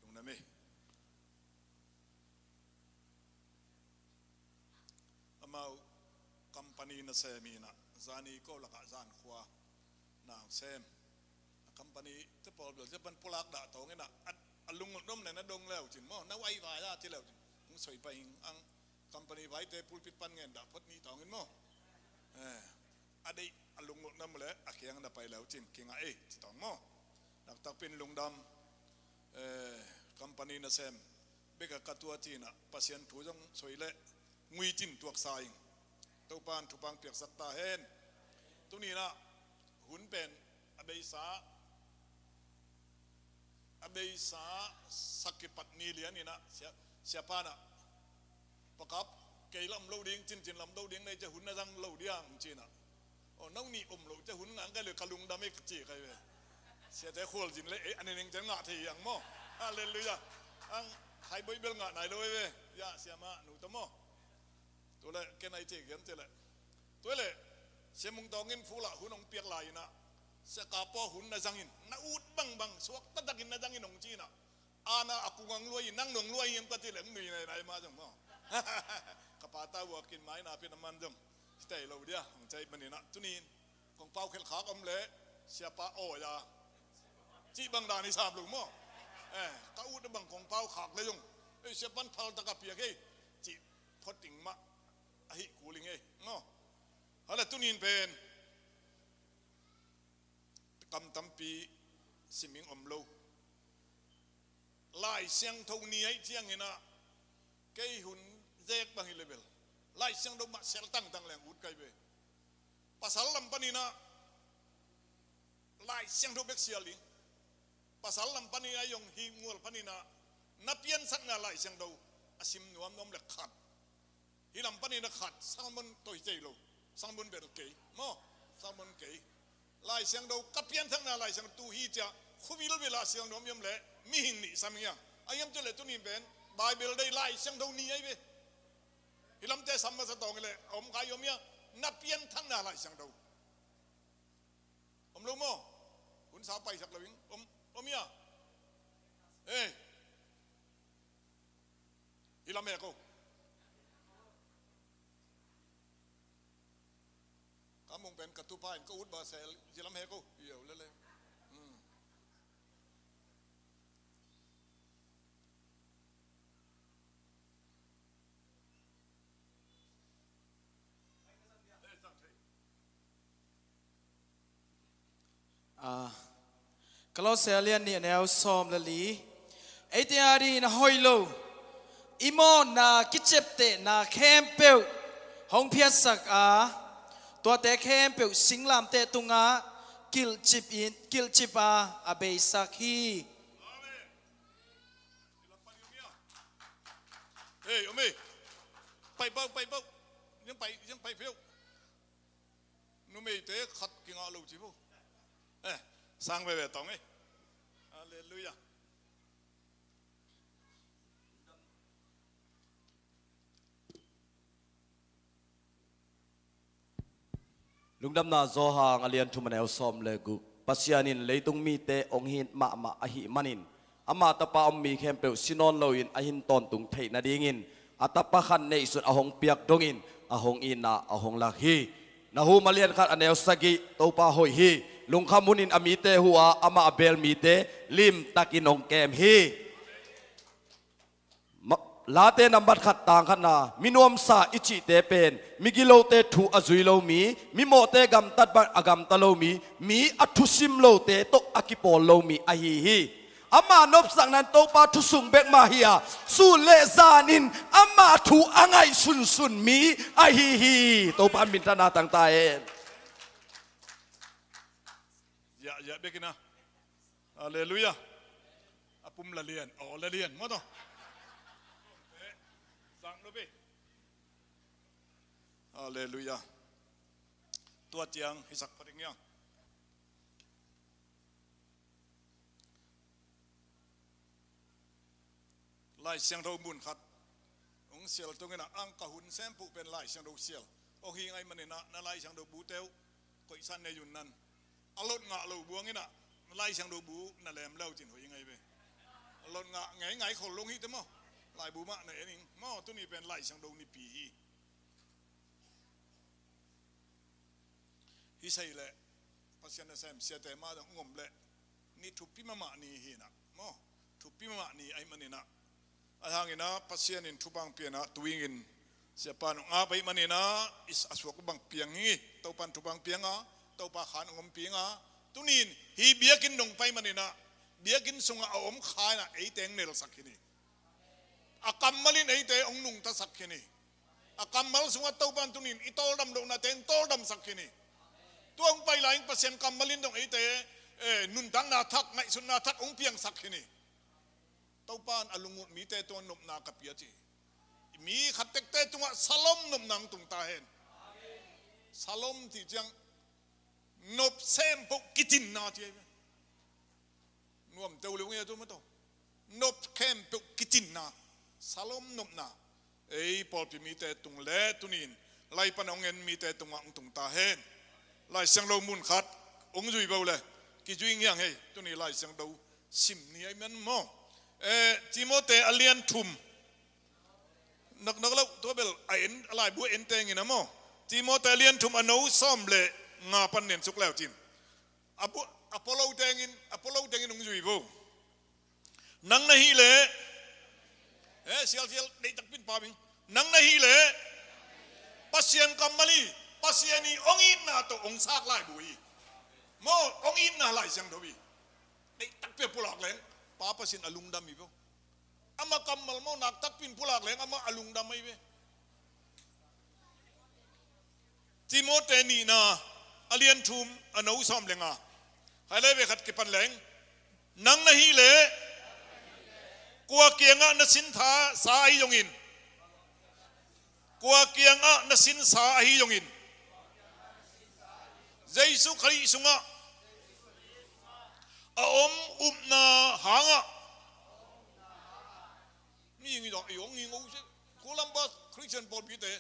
Lungdam ei. Amau company nasem in ah, zani ko lakah zan khua na hong sem. A company te pawl bel te pan pulak dah tawng in ah, a, a lungulh nuam na na dong leu cin maw, na uai vai a ci leu cin. Hong soi pai ing ang company vaite pulpit pan ngen dah phot ni tawng in maw. Eh, a deih a lungulh nuam le a kiang na pai leu cin kingah ei ci tawng maw. Naktak pin lungdam, eh, company nasem bek a ka tua ci in ah Pasian thu zong soi leh ngui cin tuaksa ing. Topa'n thupha hong piaksak ta hen. Tuni in ah hun pen a beisa, a beisa sak kipat ni lian in ah sia, siapa in ah, Pa Kap, kei la om lo ding, cincin la om lo ding, na hih ciang hun na zang lo diam ci in ah. Aw, no nih om lo ciang hun ngah kei leh ka lungdam ei ka ci kei ve. Siate khualzin leh, eh, a ni ning ciang ngah thei hi ang maw. Halleluiah. Ang Khaiboi bel ngah nai lo ei ve. Ya, siamah nu tawh maw. Tua leh ken a i ci gen ci leh, tua leh Sia Mung Tawng in Full ah hun hong piak lai in ah, Sia Kap aw, hun na zang in, na ut bangbang suak taktak in na zang in hong ci in ah. Ana a kung ang luai in, nang nong luai hiam ka ci leh hong nui nainai mah zong maw. Ka pa ta ua kin mai na pin a man zong ci tai lo dia, hong cai man in ah, tuni in kong pau khelh khak om leh siapa aw ya, cih bang dan i sam lo maw. Eh, ka ut a bang kong pau khak leh zong, eh, siapa'n phal tak a piak ei cih phot ding mah ahi kul ing ei maw. Hale, tuni in pen kam tampi sim ing om lo. Lai Siangtho ni ahih ciangin ah kei hun zek bang hi leh bel Lai Siangtho mah sel tangtang leng ut kai ve. Pasal lam panin ah Lai Siangtho bek sial ding. Pasal lam panin a zong hih mual panin ah na piansakna Lai Siangtho a sim nuamnuam le khat. Hih lam panin a khat, sermon tawh hi thei lo. Sermon bel kei maw? Sermon kei. Lai Siangtho ka piansakna Lai Siangtho tu hi ciah, khuvilvil ah sial nuam hiam le mihing nih sam hiam? A hiam cih leh tuni pen Bible Day Lai Siangtho ni ahi ve. Hih lamte sam masa tawng hi leh a om kha hi om hiam? Na piansakna Lai Siangtho. Om lo maw? Hun sa paisak lo ing. Om, om hiam? Eh. Hih lam he ko. Ka mung pen ka tupa in ka ut ba sel, hih lam he ko. Yo, lele. Hmm. Ah, Kolose a lian nih a neu sawm le li. Eite adingin a hoih lo, i mawhna kiciaptehna khempeuh hong phiatsak a, tuate khempeuh singlamteh tungah kilhcip in, kilhcip a, a beisak hi. Hei, om ei. Pai pau, pai pau. Yang pai, yang pai phiau. Numeite khat kingah lo ci vo. Eh, sang veve tawng ei. Halleluiah. Lungdamna Johan a lian thum a neu sawm le guk. Pasian in leitung mite hong it mahmah ahih manin, ama tapa om mi khempeuh si nawn loin a hin tawntung theih nadingin a tapa khat neihsun a hong piak dongin a hong itna a hong lak hi. Nahum a lian khat a neu sagih, Topa hoih hi. Lungkham hunin a mite huh a, amah a beel mite limtakin hong kem hi. Ma-, Late nambat khat tang khatna, mi nuamsa i cihte pen migilote thu a zui lo mi, mimawhte gamtat bang a gamta lo mi, mi a thusim lote tawh a kipawl lo mi ahi hi. Ama nopsakna in Topa thu sung bek mah hi a, sun le zanin ama thu a ngaihsunsun mi ahi hi. Topa in minthanna tang ta hen. Ziahziah bekin a. Halleluiah. A pum la lian, aw la lian maw taw. Sang lo pe. Halleluiah. Tua ciang hisak pha ding hiang. Lai Siangtho mun khat hong sial tungin ah, ang ka hun sempuh pen Lai Siangtho sial hong hi ngei manin ah, na Lai Siangtho bute uh koihsan nei un nan. A lot ngah lo buang in ah, na Lai Siangtho bu na lem leu cin hoih ngei ve. A lot ngah ngei ngei khol lo hi te maw. Laibu mah na en ing maw, tuni pen Lai Siangtho nipi hi. Hi sei leh Pasian nasem siate mah dong ngom leh ni thupi mahmah ni hi na maw, thupi mahmah ni ahih manin ah, a hangin ah Pasian in thupha hong pia in ah, tu ingin siapa nong ap ahih manin ah, is a suak bang piang hi. Topa in thupha hong pia a, Topa khan hong ompih a, tunin hih biakinn dong pai manin ah, biakinn sungah a om kha in ah eite hong nelsak hi ni. A kammal in eite hong nungtasak hi ni. A kammal sungah Topa in tunin i tawldam lohnate in tawldamsak hi ni. Tua hong pai lai-in Pasian kammal in dong eite, eh, nuntakna thak, ngaihsutna thak hong piangsak hi ni. Topa in a lunglut mite tungah nopna ka pia ci. Mi khat tekte tungah shalom nopna hong tung ta hen. Shalom cih ciang nop sempoh kicinna ci ahi ve. Nuam teu leu nge tu ma to. Nop khempeuh kicinna, shalom nopna. Ei pawlpi mite tung le tunin Lai pan hong en mite tungah hong tung ta hen. Lai Siangtho mun khat hong zui bo le kizui ngiang hei, tuni Lai Siangtho sim ni ahi man maw. Eh, Timote a lian thum. Naknak lo, tua bel a en, a laibu a en tengin a maw. Timote a lian thum a no sawm le nga pan nen suk leu cin. A bu, a polo tengin, a polo tengin hong zui bo. Nang na hih leh, eh, sialsial deihtak pin pa bing. Nang na hih leh Pasian kammal hi, Pasian i hong itna tawh hong sak laibu hi. Maw, hong itna Lai Siangtho hi. Deihtak pia pulak leng Pa Pasian a lungdam hi bo. Ama kammal maw, naktak pin pulak leng ama a lungdam ahi ve. Timote nihna a lian thum a no sawm le nga. Hai le ve khat kipan leng. Nang na hih leh kua kiangah na sin tha sa ahi zongin, kua kiangah na sin sa ahi zongin, Jesu Khrih sungah a om upna hangah. Mi ngi dawh i ong ngi ngo se. Kulampa Christian pawlpite.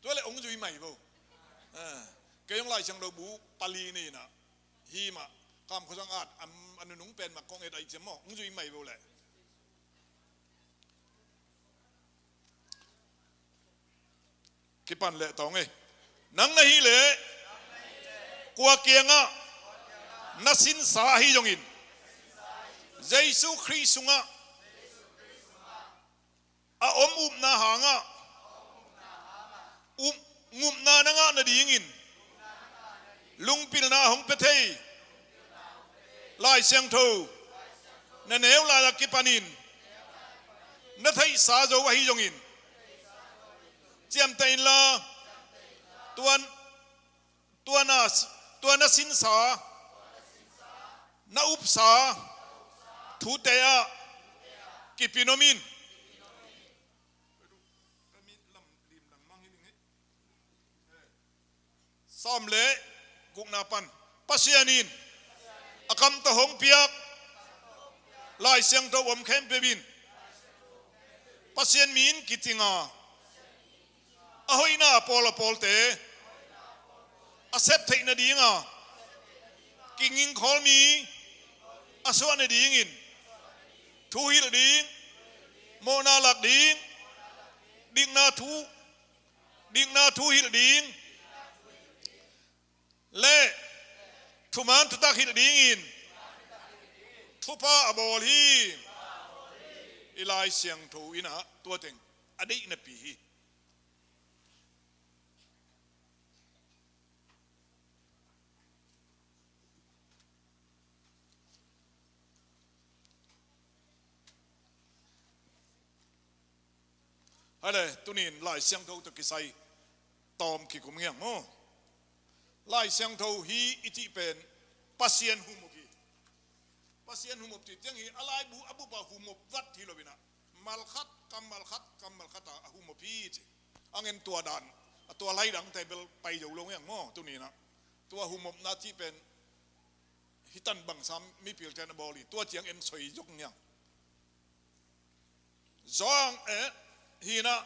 Tua le ong zui mai bo. Ah, kei ong Lai Siangtho bu pali ni na. Hi mah, kam khosang at, am, a nunung pen mah kong et ai ciam maw, ong zui mai bo le. Kipan le tawng e. Nang na hih leh kua kiangah na sin sa ahi zongin, Jesu Khrih sungah a om upna hangah, up, ngupna na ngah nadingin lungpilna hong pia thei Lai Siangtho na neu lai-a kipanin na theihsa zo ahi zongin, ciamteh inla, tuan, tua na, tua na sinsa, na upsa thute ah kipin om in. Sawm le gukna pan. Pasian in a kam tawh hong piak Lai Siangtho om khempeuh in Pasian mi in kicing a, a hoihna a pawl a pawlte a sep theih nadinga kinging khawlmi a suah nadingin thu hilh ding, mawhna lak ding, dikna thu, dikna thu hilh ding le thuman thutak hilh dingin thupha a bawl hi. I Lai Siangtho in ah tua teng a deihnapi hi. Hai le, tunin Lai Siangtho tawh kisai tawm kikum ngiang maw. Lai Siangtho hi i cih pen Pasian humop hi. Pasian humop cih ciang hi a laibu a bup a humop vat hi lo in ah, malkhat kam malkhat kam malkhat a a humop hi ci. A ngen tua dan, a tua lai dangte bel pai zo lo ngiang maw, tunin ah. Tua humopna cih pen hi tan bang sam mipil ten a bawl hi, tua ciang en soi zok ngiang. Zong eh, hi in ah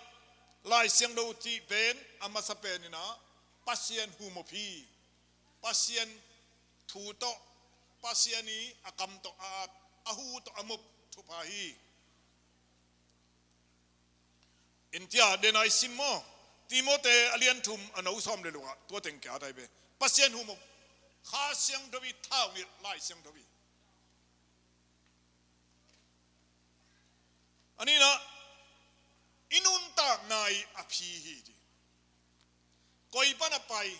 Lai Siangtho cih pen a masa pen in ah Pasian humop hi. Pasian thu tawh, Pasian i a kam tawh a at, a hu tawh a mop thupha hi. In tia den a i sim maw, Timote a lian thum a no sawm le luk ah tua teng kia tai be. Pasian humop, Kha Siangtho i thaunilh Lai Siangtho hi. A nihna, i nuntakna i a phi hi ci. Koi pan a pai,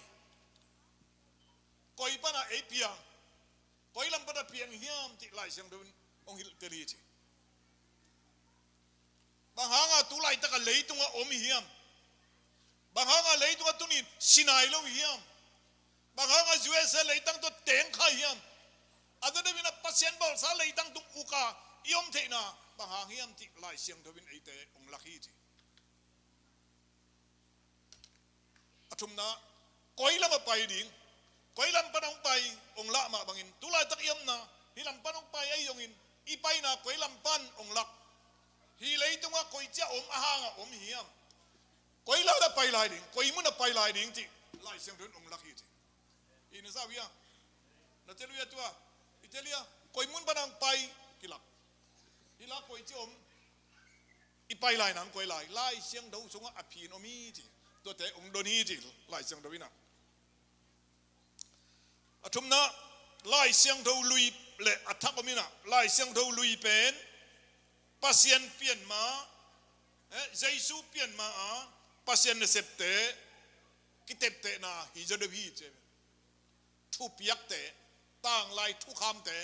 koi pan a ei piang, koi lam pan a piang hiam cih Lai Siangtho in hong hilh tel hi ci. Bang hanga tu laitak a leitung a om hiam? Bang hanga leitung a tunin si nai lo hiam? Bang hanga U S A leitang tawh teng kha hiam? A tua deuh in a Pasian bawlsa leitang tung uka i om theihna bang hang hiam cih Lai Siangtho in eite hong lak hi ci. A thumna, koi lam a pai ding, koi lam pan hong pai hong lah mah bangin tu laitak i omna hih lam pan hong pai ahi zongin i paina koi lam pan hong lak. Hih leitungah koi cia om a hanga om hiam? Koi lai a pai lai ding, koi mun a pai lai ding cih Lai Siangtho in hong lak hi ci. I na sa uh hia? Na tel uh hia tua? I tel hia? Koi mun pan hong pai kilak. Hih lah koi cia om. I pai lai nang koi lai, Lai Siangtho sungah a phin om hi ci. Tuate hong don hi ci Lai Siangtho in ah. A thumna, Lai Siangtho lui le a thak om in ah, Lai Siangtho lui pen Pasian pianma, eh, Jesu pianma a Pasian nasepte kiteptehna hi zaw deuh hi ci. Thupiakte, tanglai thukhamte,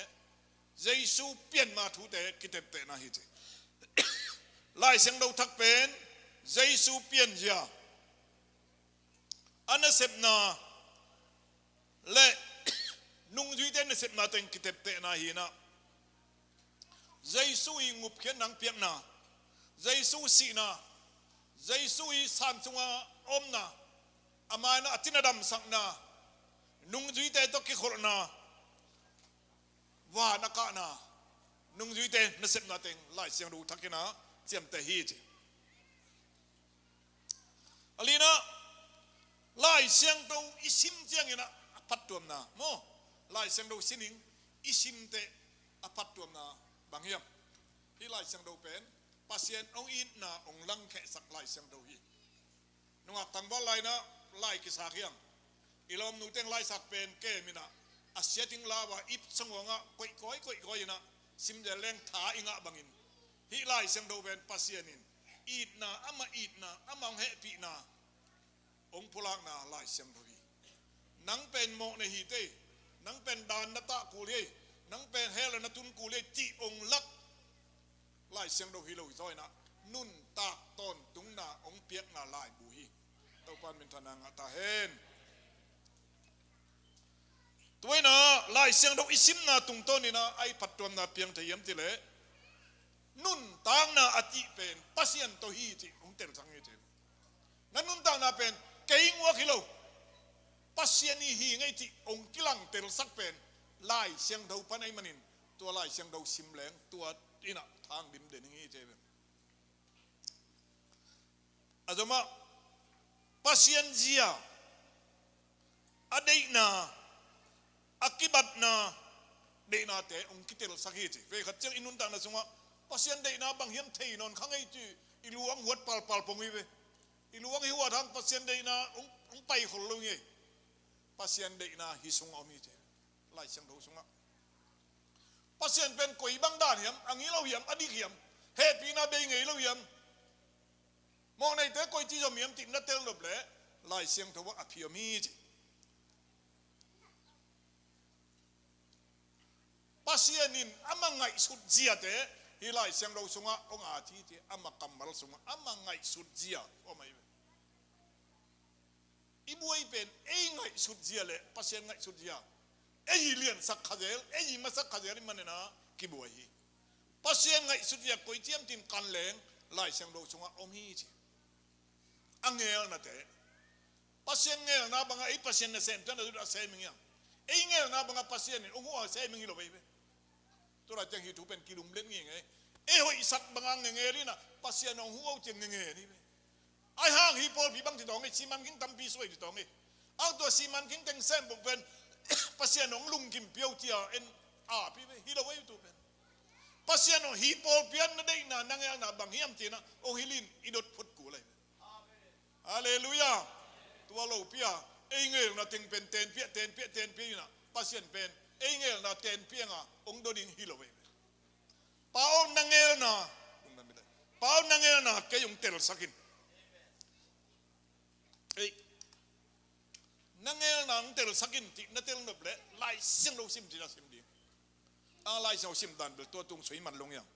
Jesu pianma thute kiteptehna hi ci. Lai Siangtho thak pen Jesu pianzia, a nasepna, le nungzuite nasepna teng kiteptehna hi inah, Jesu i ngupkhiatna hong piakna, Jesu sihna, Jesu i san sunga omna, ama inah a cina damsakna, nungzuite tawh kikholhna, van a kahna, nungzuite nasepna teng Lai Siangtho thak inah ciamteh hi ci. A lina, Lai Siangtho i sim ciangin ah a phattuamna maw, Lai Siangtho sining i simte a phattuamna bang hiam? Hih Lai Siangtho pen Pasian hong itna hong langkhehsak Lai Siangtho hi. Nungak tangval lai inah lai kisak hiang. I lawmnu teng laisak pen kem inah a siating lau a ip sangawngah koihkawi koihkawi inah simzel leng tha i ngah bangin, hih Lai Siangtho pen Pasian in itna, ama itna, ama hong hehpihna hong pulakna Lai Siangtho hi. Nang pen mawh na hi tei, nang pen daan na tah kul hi, nang pen hell na tun kul hi cih hong lak Lai Siangtho hi lo hi zaw inah, nuntak tawntungna hong piakna laibu hi. Topa in minthanna ngah ta hen. Tua inah Lai Siangtho i simna tungtawn inah a i phattuamna piang thei hiam cih leh, nuntakna a cih pen Pasian tawh hi cih hong telsak hi ci. Na nuntakna pen kei nguak hi lo, Pasian i hi ngei cih hong kilang telsak pen Lai Siangtho pan ahih manin, tua Lai Siangtho sim leng tua inah thang dim den hi ci. A zomah Pasian zia, a deihna, a kibatna, deihnate hong kitelsak hi ci. Vei khat ciang i nuntakna sungah Pasian deihna bang hiam thei nawn kha ngei ci, i luang huat palpal pong hi ve. I luang hi huat hang Pasian deihna hong, hong pai khol lo ngei. Pasian deihna hi sungah om hi ci. Lai Siangtho sungah Pasian pen koi bang dan hiam, a ngih lo hiam, a dik hiam, hehpihna bei ngei lo hiam, mawhneite koi ci zom hiam cih na tel nop leh Lai Siangtho ah a phi om hi ci. Pasian in ama ngaihsut ziate hih Lai Siangtho sungah hong at hi ci, ama kammal sungah ama ngaihsut zia om ahi ve. I buai pen ei ngaihsut zia le Pasian ngaihsut zia, ei i liansak kha zel, ei i masak kha zel i manin ah kibuai hi. Pasian ngaihsut zia koi ciam cin kan leng Lai Siangtho sungah om hi ci. A ngelnate, Pasian ngelna bangah ei Pasian nasem ciang a sem ing hiam? Ei ngelna bangah Pasian in hong huh a sem ing hi lo ei ve. Tulai ciang hih thu pen kilumlet ngei ngei. Ei hoihsak bangah ngengel inah Pasian hong huh a uh ciang ngengel hi ve. Ahi hang hih pawlpi bang ci tawng ei, siman king tampi suai ci tawng ei. Ang tua siman king teng sem buk pen Pasian hong lungkim piau cia en a pi ve, hi lo ei tu pen. Pasian hong hih pawlpi ah na deihna, na ngelna bang hiam cinah hong hilhin i dot phot kul ei ve. Halleluiah. Tua lopi a ei ngelna teng pen tenpiah, tenpiah, tenpiah inah Pasian pen ei ngelna tenpiah a hong dot ding hi lo ei ve. Pa aw, na ngelna, Pa aw, na ngelna kei hong telsak in. Ei, na ngelna hong telsak in cih na tel nop leh Lai Siangtho sim cih na sim ding. A Lai Siangtho sim dan bel tua tung soi man lo ing hiam?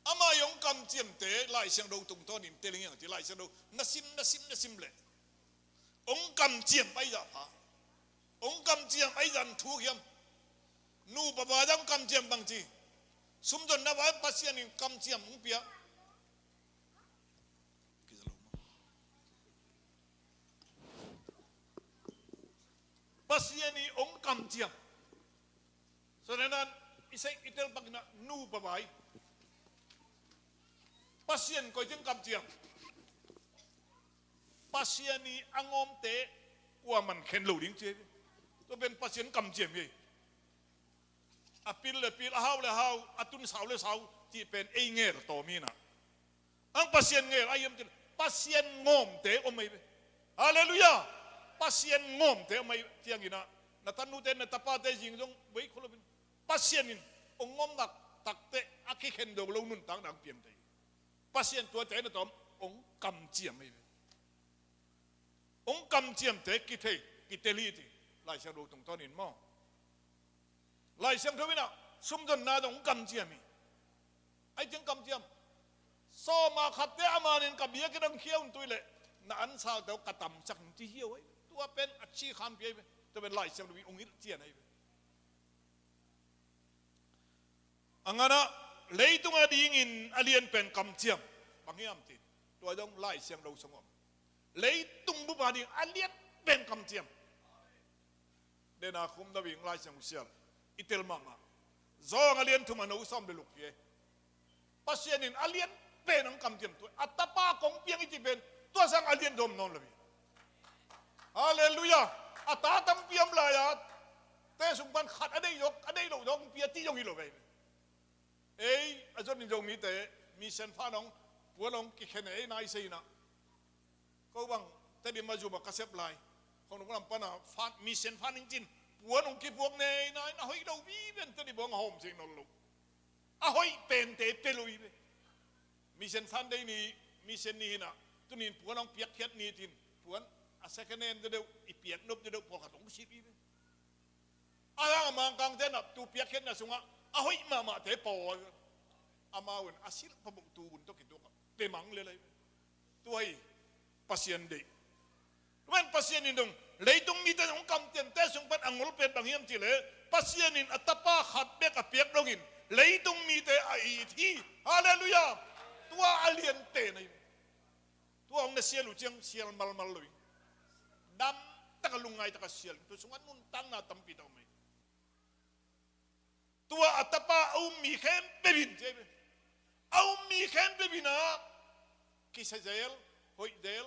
Ama i hong kamciamte Lai Siangtho tungtawnin tel ing hiam cih Lai Siangtho na sim, na sim, na sim leh hong kamciam ahi zah pha, hong kamciam ahi zah thuk hiam? Nupa vai zah hong kamciam bang ci? Sumzonna vai Pasian in kamciam hong pia. Pasian i hong kamciam. Sananan i seih i tel pak inah nupa vai Pasian koi ciang kamciam? Pasian i a ngawmte kuaman khen lo ding ci. Tua pen Pasian kamciam hi. A pil le pil, a hau le hau, a tun sau le sau cih pen ei ngel tawm hi inah. Ang Pasian ngel ahi hiam cih leh Pasian ngawmte om ahi ve. Halleluiah. Pasian ngawmte om ahi ciang inah na tanute, na tapate zing zong buai khol lo in. Pasian in hong ngawm nak takte a kikhen do lo nuntakna hong piang thei. Pasian tuate na tawm hong kamciam ahi ve. Hong kamciamte kithei, kitel hi ci. Lai Siangtho tungtawnin maw? Lai Siangtho inah sumzonna zong hong kamciam hi. Ahi ciang kamciam. Sawma khatte a manin ka biakinn hong khia un tuih leh na ansalte uh ka tamsak in ci hi uh ahi. Tua pen a ci khanpi ahi ve. Tua pen Lai Siangtho in hong hilh cian ahi ve. A nganah leitung a dingin a lian pen kamciam. Bang hiam cih leh tua zong Lai Siangtho sung om. Leitung bup a ding a lian pen kamciam. Dena khum na ving Lai Siangtho sial i tel mahmah. Zawng a lian thum a neu sawm le luk hi e. Pasian in a lian pen hong kamciam, tua a tapa kong piang hi cih pen tua sang a lian zom nawn lo hi. Halleluiah. A ta tampi om lai-a, te sung pan khat a deih zawk, a deih loh zawk hong pia cih zong hi lo ve. Ei a zon in Zomite mission fund hong, puan hong kikhen ei nai sei inah. Ko bang Tedim a zum a ka sep lai, Khongnung lam pana fund, mission fund hong cin, puan hong kipuak nei nai, na hoih lo vive, Tedim hong a hawm seng nawn lo. A hoih pente pia lo hi ve. Mission Sunday ni, mission ni hi inah, tuni in puan hong piakkhiat ni cin, puan a second hand deuhdeuh, i piak nop deuhdeuh pawlkhat hong silh hi ve. A hang a Mangkangte naptu piakkhiatna sungah a hoih mahmahte pawl, amau in a silh phamawh tu un tawh kituak a, pia mang lel ahi ve. Tua hi Pasian deih. Tua pen Pasian in dong leitung mite hong kamciamte sung pan a ngol pen bang hiam cih leh, Pasian in a tapa khat bek a piak dongin leitung mite a it hi. Halleluiah. Tua a lian pen ahi. Tua hong na sial uh ciang sial malmal lo hi. Damtak a lungngaih tak a sial. Tua sungah nuntakna tampi tak om hi. Tua a tapa a um mi khempeuh in, ci hi ve. A um mi khempeuh in ah, kisia zel, hoih zel,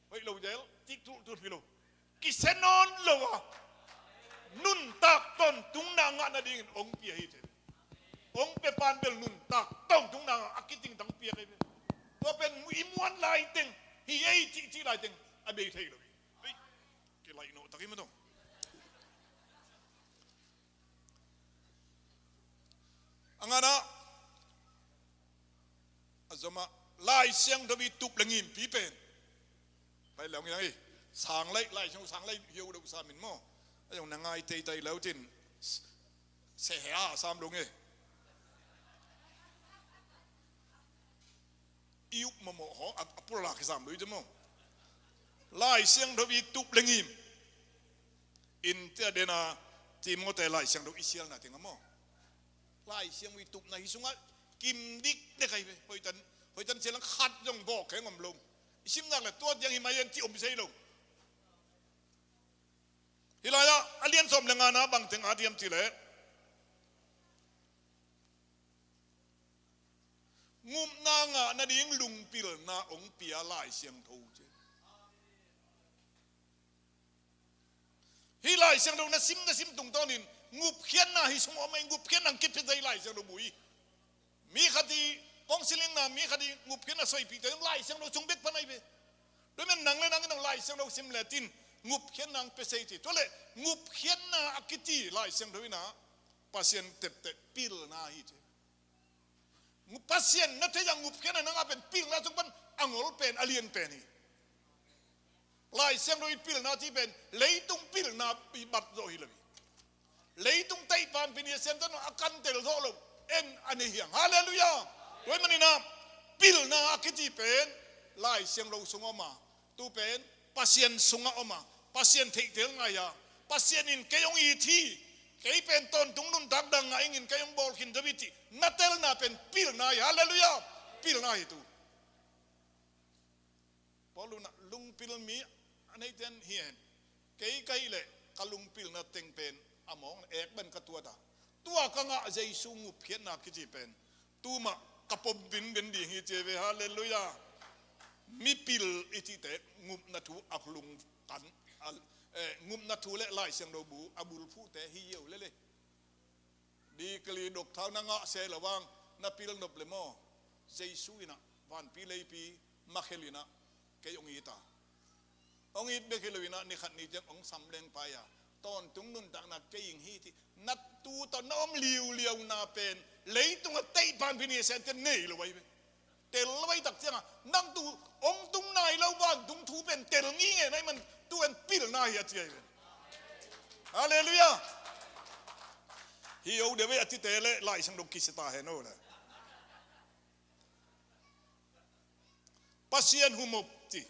hoih lo zel, cih tultul hi lo. Kisia nawn lo a, nuntak tawntungna ngah nadingin hong pia hi, ci hi ve. Hong pia pan bel nuntak tawntungna ngah a kitingtang piak hi ve. Tua pen i muan laiteng, hi ei cihcih laiteng a bei thei lo hi. Hei, kilaih nawh tak hi maw tawh. A nganah a zomah Lai Siangtho i tup le ngimpi pen. Lai Siangtho i sang lai, Lai Siangtho sang lai hiau deuh sa min maw. A zong na ngai teitei lo cin. Sehea sam lo nge. I up mawhmawh haw a, a pulak hi sam lo i te maw. Lai Siangtho i tup le ngim. In tia dena Timote Lai Siangtho i sialna teng a maw. Lai Siangtho i tupna hi sungah kim dikdek ahi ve. Hoihtan, hoihtan sial lang khat zong bawk kheng om lo. I simnak le tua tiang hi mai en cih om sei lo. Hi lai-ah a lian sawm le ngana bang teng a diam cih leh, ngupna ngah nading lungpilna hong pia Lai Siangtho ci. Hih Lai Siangtho na sim, na sim tungtawnin ngupkhiatna hi sung om ei, ngupkhiatna hong kipia thei Lai Siangtho bu hi. Mi khat i kong silingna, mi khat i ngupkhiatna soipih te Lai Siangtho sung bek pan ahi ve. Tua men nang le nang in nang Lai Siangtho sim le tin ngupkhiatna hong pia sei ci. Tua le ngupkhiatna a kiti Lai Siangtho in ah Pasian tepte pilna hi ci. Pasian na thei a ngupkhiatna nang a pen pilna sung pan a ngol pen a lian pen hi. Lai Siangtho i pilna ci pen leitung pilna i bat zawh hi lo hi. Leitung teihpan pi ni a sian tan a kan tel zawh lo en a nei hiang. Halleluiah. Tua ahih manin ah pilna a kiti pen Lai Siangtho sung om a, tu pen Pasian sungah om a, Pasian theihtel ngai a, Pasian in kei hong it hi, kei pen tawntung nuntak dang ngah ingin kei hong bawl khin zo hi cih na telna pen pilna hi. Halleluiah. Pilna hi tu. Paul in ah lungpil mi a neite hi hen. Kei ka hih leh ka lungpilna teng pen a mawng ek ban ka tuat a, tua ka ngah Jesu ngupkhiatna kici pen tu mah ka pom vinvin ding hi ci ve. Halleluiah. Mipil i cihte ngupna thu a lungkan, a, eh, ngupna thu le Lai Siangtho bu a bulphuhte hi yo lele. Degree, doctor na ngah se lo vang na pil nop le maw? Jesu in ah vanpi leipi makhel in ah kei hong it a, hong it bek hi lo in ah ni khat ni ciang hong sam leng pai a, tawntung nuntakna kei ing hi ci. Na tu tawh na om liuliauna pen leitung a teihpan pi ni a sian cian nei lo ahi ve. Tel lo ahi tak ciangah nang tu hong tung nai lo vantung thu pen tel ngingei na hih man tu en pilna hi a ci ahi ve. Halleluiah. Hi o deuh ve a cite le Lai Siangtho kisia ta hen o le. Pasian humop ci.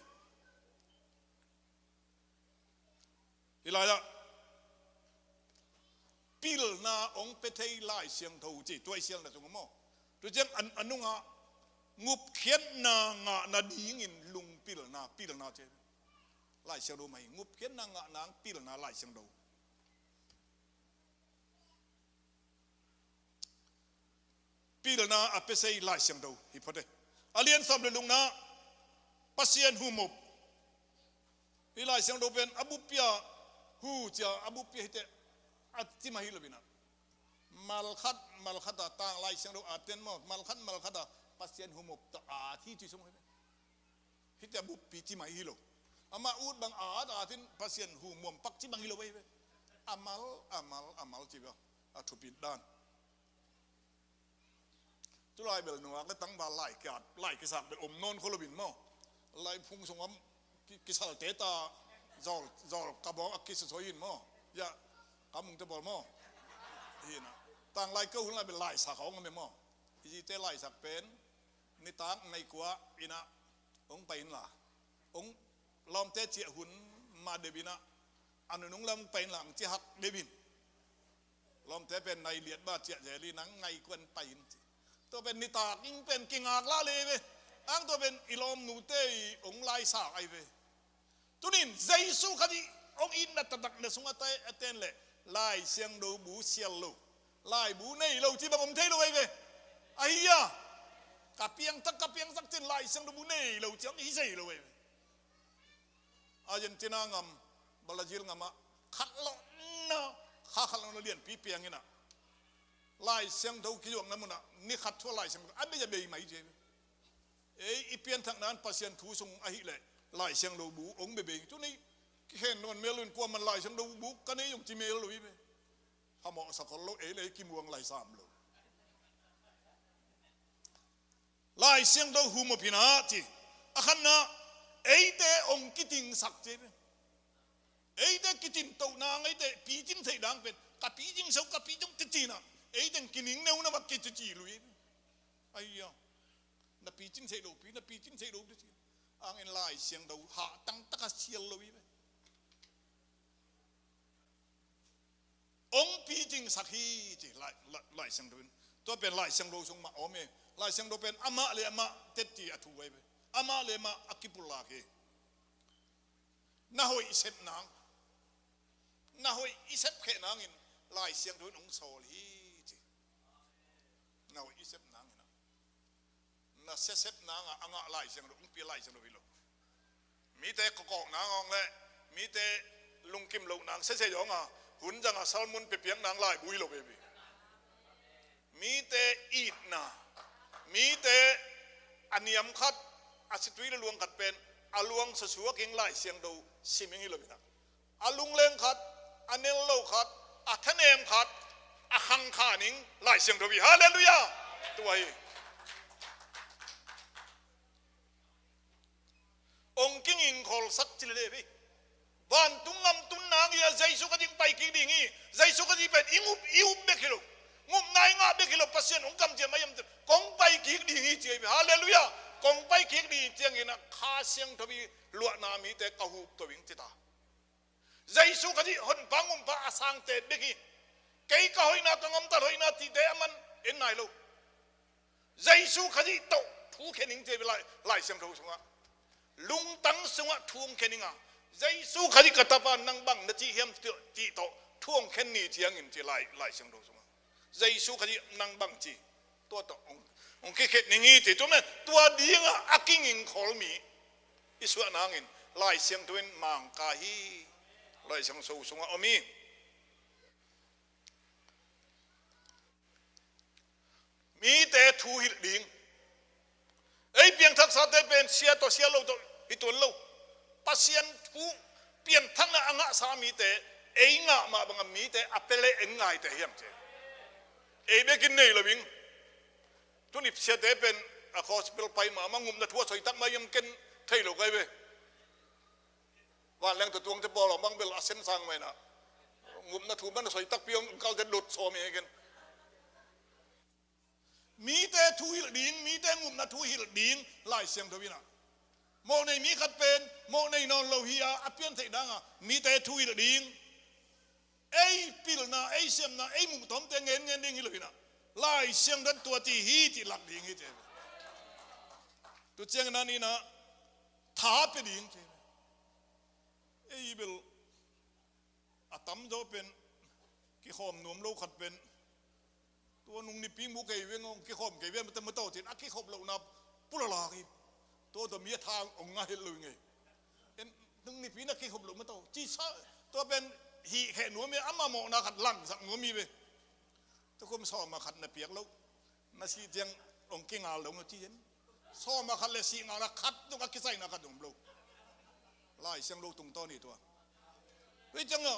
Hi lai-ah pilna hong pia thei Lai Siangtho ci, tua i sialna sungah maw. Tua ciang a, a nungah ngupkhiatna ngah nadingin lungpilna, pilna ci. Lai Siangtho mah hi, ngupkhiatna ngah nang pilna Lai Siangtho. Pilna a pia thei Lai Siangtho hi phot e. A lian sawm le lukna, Pasian humop. Hih Lai Siangtho pen a buppi ah hu cia, a buppi ah hite a ci mah hi lo in ah. Malkhat, malkhat a tang Lai Siangtho a ten maw, malkhat, malkhat a Pasian humop tawh a thi ci sung hi. Hite a buppi ci mah hi lo. Amah ut bang a at, a at in Pasian hu muam pak ci bang hi lo ve. Amal, amal, amal ci bang a thupit dan. Tulai bel nungak le tangval lai kiat, lai kisak bel om nawn khol lo in maw. Lai phung sung om ki, kisalte ta zawl, zawl ka bawng a kisosoi in maw. Ya, ka mungte bawl maw. Hi na. Tanglai ka hun lai bel laisak a om e maw. I zite laisak pen nitak nai kua in ah hong pai in la. Hong lawmte ciah hun mah deuh in ah, a nunung lam pai in la hong ci hak deuh in. Lawmte pen nai liat ba ciah zel in, nang ngai kuan pai in ci. Tua pen nitak in pen kingak la le ve. Ang tua pen i lawmnute i hong laisak ai ve. Tunin Jesu Khazih hong itna taktak na sungah a ten leh Lai Siangtho bu sial lo, laibu nei lo ci bang om thei lo ai ve. Ahi a, ka piangthak, ka piangthak cin Lai Siangtho bu nei lo ci hong hi thei lo ai ve. Argentina ngam, Brazil ngam ah khat lawhna, kha khat lawhna lianpi piang in ah Lai Siangtho kizuakna mun ah ni khat thu a Lai Siangtho a bei a bei mai ci. Ei i pianthakna in Pasian thu sung ahih leh Lai Siangtho bu hong bei bei. Tuni kikhen nawn mel lo in, kuaman Lai Siangtho bu ka nei zong ci mel lo hi ve. Phamawh sak khol lo, ei le ei kimuang lai sam lo. Lai Siangtho humop in ah ci. A khatna, eite hong kitingsak ci. Eite kitingtohna, eite picing theih dang pen, ka picing so, ka picing titi na. Eite kining neu na mak kititi lui. Ai ya. Na picing theih lo pi, na picing theih lo titi. Ang in Lai Siangtho hatang taka sial lo hi ve. Hong picingsak hi ci Lai, Lai, Lai Siangtho in. Tua pen Lai Siangtho sung mah om e. Lai Siangtho pen amah le amah tetti a thu ai ve. Amah le amah a kipulak hi. Na hoih sep nang, na hoih i sep kheh nangin Lai Siangtho in hong sawl hi ci. Na hoih i sep nangin ah. Na siasep nang a ngah Lai Siangtho, hong pia Lai Siangtho hi lo. Mite kawkawk nang hong le, mite lungkim loh nang siasia zong a, hun zang a salmun piapiak nang laibu hi lo veve. Mite itna, mite a niam khat, a situi le luang khat pen a luang suasuak ing Lai Siangtho sim ing hi lo in ah. A lungleng khat, a nel lo khat, a thanem khat, a khangkha ning Lai Siangtho hi. Halleluiah. Tua hi. Hong kingingkholsak ci lele hi. Vantung ngam tun nang hi a, Jesu Khazih pai kik ding hi. Jesu Khazih pen i ngup, i up bek hi lo, ngupna i ngah bek hi lo, Pasian hong kamciam a hiam, kong pai kik ding hi ci hi. Halleluiah. Kong pai kik ding hi ciangin ah Kha Siangtho i luahna mite ka hup to ing ci ta. Jesu Khazih honpa ngumpa a sangte bek hi. Kei ka hoihna, ka ngamtat hoihna cihte a man en nai lo. Jesu Khazih tawh thu khen ing ci hi Lai, Lai Siangtho sungah. Lungtang sungah thu hong khen ing a. Jesu Khazih ka tapa nang bang na ci hiam cih tawh thu hong khen ni ciangin ci Lai, Lai Siangtho sungah. Jesu Khazih nang bang ci. Tua tawh hong, hong kikhet ning hi ci. Tua men, tua dingah a kingingkhol mi i suah nangin Lai Siangtho in mangka hi. Lai Siangtho sungah om hi. Mite thu hilh ding. Ei piangthaksate pen sia tawh sia lo tawh hi tuan lo. Pasian thu pianthakna a ngahsa mite, ei ngah mah bangah mite a pia leh en ngaite hiam ci. Ei bekin nei lo ing. Tuni siate pen a gospel pai mahmah, ngupna thu a soitak mah hiam ken thei lo kai ve. Vanleng tawh tuangte pawl a bang bel a sen sang mai na. Ngupna thu man a soi takpi hong kalte dot sawm hi ken. Mite thu hilh ding, mite ngupna thu hilh ding Lai Siangtho in ah. Mawhnei mi khat pen mawhnei nawn lo hi a, a piantheih danga mite thuhilh ding, ei pilna, ei siamna, ei muhtawmte ngen ngen ding hi lo hi na, Lai Siangtho in tua ci hi cih lak ding hi ci. Tu ciangin a nihna tha pia ding ci. Ei bel a tamzaw pen kikhawm nuam lo khat pen, tua nung nipi mu kei veng, hong kikhawm kei veng, mate mataw cin a kikhop lohna pulala hi. Tua tua mi a tha hong ngah het lo hi ngei. En, nung nipi na kikhop loh mataw ci sa. Tua pen hih kheh nuam hi, ama mawhna khat langsak nuam hi ve. Tukum sawma khat na piak loh, na sih ciang hong kingal dong lo ci hen. Sawma khat le sih ngalna khat tung a kisaina khat dong lo. Lai Siangtho tungtawn hi tua. Hui ciang a,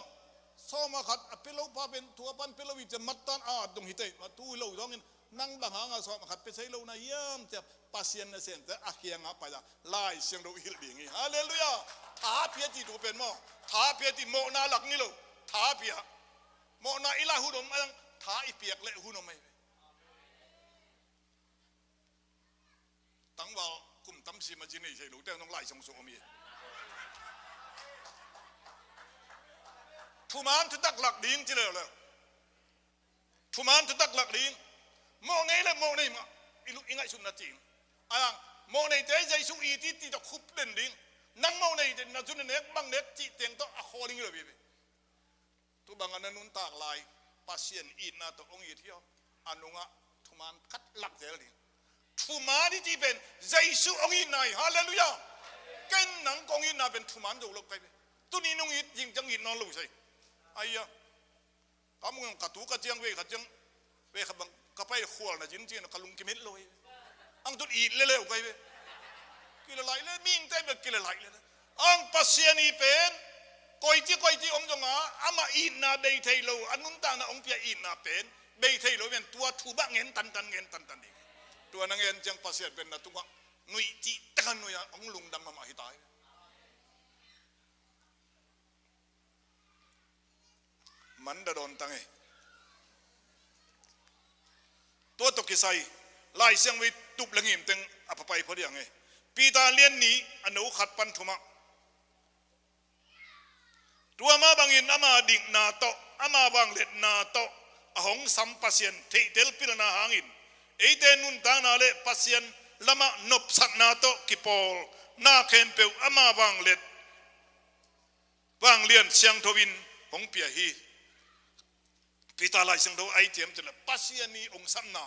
sawma khat a pia lo pa pen tua pan pia lo hi ciang mattan a dong hi tei, ma tu hi lo dongin nang bang hanga sawma khat pia sei lo na hiam ciang Pasian nasemte a kiangah pai a Lai Siangtho hilh ding hi. Halleluiah. Tha pia ci tu pen maw, tha pia ci mawhna lak ni lo. Tha pia. Mawhna i la hun om a, tha i piak le hun om ahi ve. Tangval kum tam sim a ci nei thei lo teng nong Lai Siangtho om hi. Thuman thutak lak ding ci le le. Thuman thutak lak ding. Mawhnei le mawhnei mah i lu i ngaihsutna cing. A lang, mawhneite Jesu it it cih tawh khup den ding. Nang mawhneite na zun nek bang nek cih teng tawh a khawl ding hi lo hi ve. Tu bangah na nuntak lai Pasian itna tawh hong it hi aw. A nungah thuman khat lak zel ding. Thuman i cih pen Jesu hong itna hi. Halleluiah. Ken nang kong itna pen thuman zo lo kai ve. Tuni nung it ding ciang it nawn lo sei. Aia. Ka mung ka tu ka ciang ve ka ciang ve ka bang ka pai khual na cin cin ka lungkim het lo hi. Ang tut it le leu kai ve. Kila lai le ming te be kila lai le. Ang Pasian i pen koici koici om zonga ama itna bei thei lo, a nuntakna hong pia itna pen bei thei lo, men tua thu bah ngen tantan, ngen tantan ding. Tua na ngen ciang Pasian pen na tungah nuih cih taka nuih a hong lungdam mahmah hi tai. Man da dawn tang e. Tua tawh kisai Lai Siangtho i tup le ngim teng a papai phot diang e. Peter lian nih a no khat pan thumah, tua mah bangin ama dikna tawh, ama vangliatna tawh a hong sam Pasian theihtel pilna hangin eite nuntakna le Pasian lamah nopsakna tawh kipawl na khempeuh ama vangliat vanglian siangtho in hong pia hi. Peter Lai Siangtho ai ciam cile Pasian i hong samna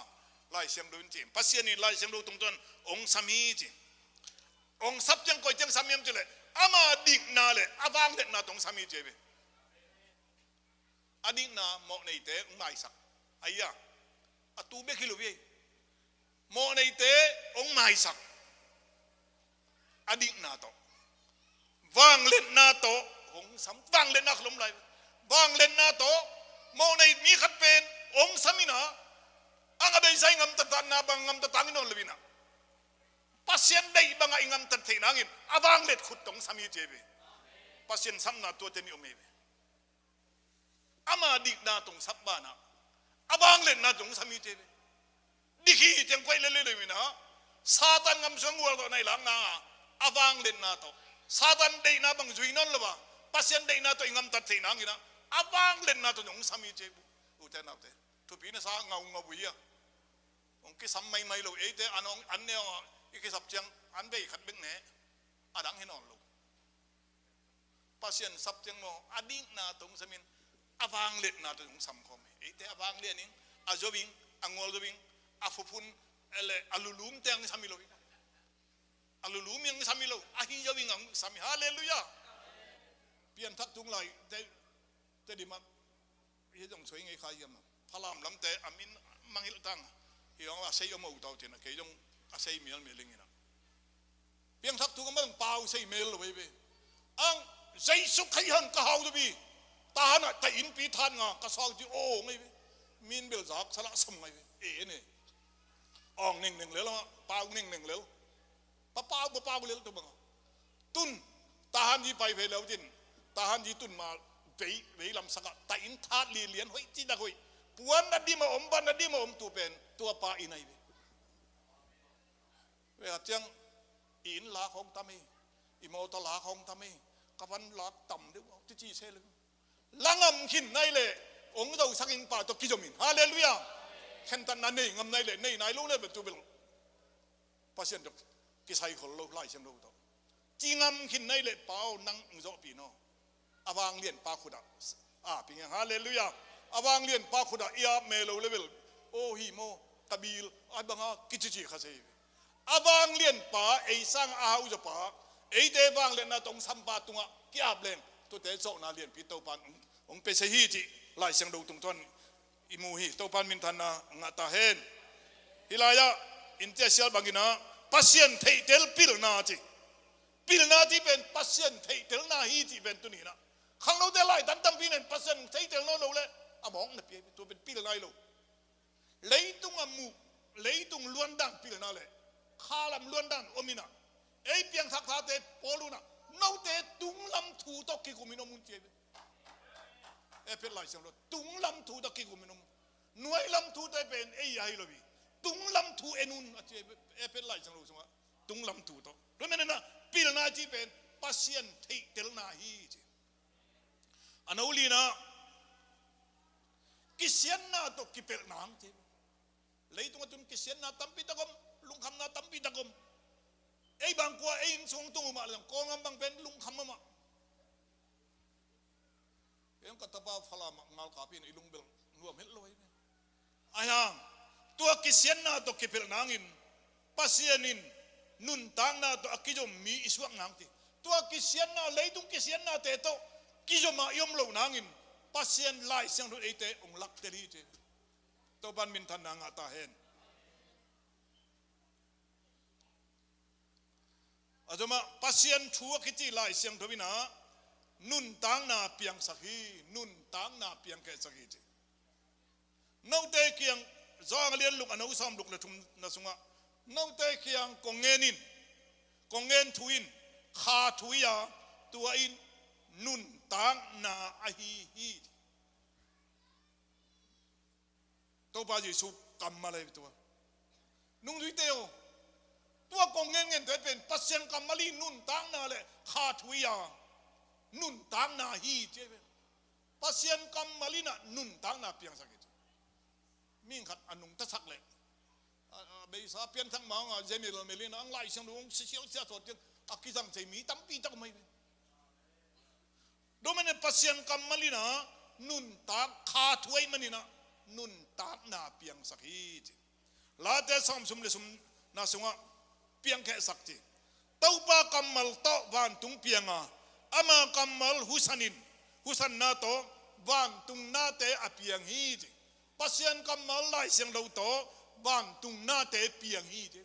Lai Siangtho in ciam. Pasian i Lai Siangtho tungtawn hong sam hi ci. Hong sap ciang koi ciang sam hiam cile ama dikna le a vangliatna tawh hong sam hi ci ve. A dikna mawhneite hong maisak. Aia. A tu bek hi lo hi. Mawhneite hong maisak. A dikna tawh. Vangliatna tawh hong sam. Vangliatna khalom lai. Vangliatna tawh mawhnei mi khat pen hong sam ina, ang a beisa i ngamtatna bang ngamtatang i nawn lo ina, Pasian deih bangah i ngamtat theih nangin a vangliat khut tawh hong sam hi ci ve. Pasian samna tuate ni om hi ve. Ama dikna tawh hong sap banah a vangliatna tawh hong sam hi ci ve. Dik hi ciang koih lel lel ina, Satan ngam sung gualzawhna i lakna a vangliatna tawh, Satan deihna bang zui nawn lo a, Pasian deihna tawh i ngamtat theih nangin a vangliatna tawh hong sam hi ci bu. Ute naute, thupi na sa ngau ngau bu hi a. Hong kisam maimai lo eite an hong an ne hong i kisap ciang an bei khat bek ne a dang hi nawn lo. Pasian sap ciang maw, a dikna tawh hong samin a vangliatna tawh hong sam khawm hi. Eite a vanglian ing, a zo ing, a ngual zo ing, a phuphun le a lulum te ang sam hi lo hi. A lulum ang sam hi lo, a hi zo ing ang sam hi. Halleluiah. Pianthak tung lai te, te dimak hi zong soi ngei kha hiam a. Phalam lamte a min mangilh tang hi zong a sei om a utau tina kei zong a sei mial mial ing ina. Piangthak thu ka mang pau sei mel lo vei ve. Ang Jesu khai han ka hau do bi. Ta han a ta in pi than nga ka sau ji o ngai ve. Min bel zak sala sam ngai ve. E ne. Ong neng neng lel, pau neng neng lel. Pa pau pa pau lel tu bang. Tun ta han ji pai ve lo din. Ta han ji tun ma vei vei lam saka ta in that li lian hoi ti da hoi. Puan na di ma om ban na di ma om tu pen tua pa i nai ve. Ve hat ciang I inn lak hong tam hi, i mawtaw lak hong tam hi, ka van lak tam deuh a, ci ci se lo. La ngam khin nai leh hong zosak ing pa tawh kizom in. Halleluiah. Khentatna nei ngam nai leh, nei nai lo leh bel tu bel Pasian tawh kisai khol lo, Lai Siangtho tawh. Ci ngam khin nai leh, Pa aw, nang hong zawhpih in aw. A vanglianpa khut ah, a ping e, halleluiah. A vanglianpa khut ah i ap meh lo leh bel, aw hi maw, ka bil a bang a, kici ci kha se hi. A vanglianpa ei sang a hau zawpa, eite vangliatna tawh hong sampa tungah ki-ap leng, tuate zawhna lianpi Topan hong, hong pia se hi cih Lai Siangtho tungtawn i mu hi. Topan minthanna ngah ta hen. Hih lai-ah inn tia sial bangin ah, Pasian theihtel pilna ci. Pilna cih pen Pasian theihtelna hi cih pen tuni-in ah, khangnote laitan tampi nen Pasian theihtel nawn lo leh a mawkna pi hi. Tua pen pilna hi lo. Leitung a muh, leitung luandan pilna leh khalam luandan om in ah, ei piangthak tate pawl un ah, note tunglam thu tawh kikumin om un ci hi. Efesa Lai Siangtho, tunglam thu tawh kikumin om. Nuailam thute pen ei a hi lo hi. Tunglam thu en un a ci hi. Efesa Lai Siangtho sungah tunglam thu tawh. Tua manin ah pilna cih pen Pasian theihtelna hi ci. A no lina, kisiatna tawh kipelh nang ci. Leitung a tun kisiatna tampi tak om, lungkhamna tampi tak om. Ei bang kua ei inn sung tung uh mah leh, Kawlgam bang pen lungkham mahmah. Ken ka tapa Falam ah ngalkap in, i lungbel nuam het lo hi. Ahi hang, tua kisiatna tawh kipelh nangin Pasian in nuntakna tawh a kizom mi i suak nang ci. Tua kisiatna, leitung kisiatnate tawh kizom a i om loh nangin Pasian Lai Siangtho in eite hong laktel hi ci. Topan minthanna ngah ta hen. A zomah Pasian thu a kici Lai Siangtho in ah nuntakna piangsak hi, nuntakna piangkhehsak hi ci. Note kiang, Johan a lian guk a neu sawm guk le thumna sungah, note kiang kong ngen in, kong ngen thu in kha thu hi a, tua in nuntakna ahi hi. Topa Jesu kammal ahi tua. Nungzuite aw, tua kong ngenngente pen Pasian kammal hi, nuntakna le kha thu hi a, nuntakna hi ci hi. Pasian kammal in ah nuntakna piangsak hi ci. Mi khat a nungtasak leh, a, a, beisa pianthak mah hong a, General Milin a, ang Lai Siangtho hong sisial sia sawt ciang a kizang thei mi tampi tak om hi. Tua manin Pasian kammal in ah nuntak, kha thu ahih manin ah nuntakna piangsak hi ci. Late sawm, sawm le thumna sungah piangkhehsak ci. Topa kammal tawh vantung piang a, ama kammal husan in, husanna tawh vantung nate a piang hi ci. Pasian kammal Lai Siangtho tawh vantung nate piang hi ci.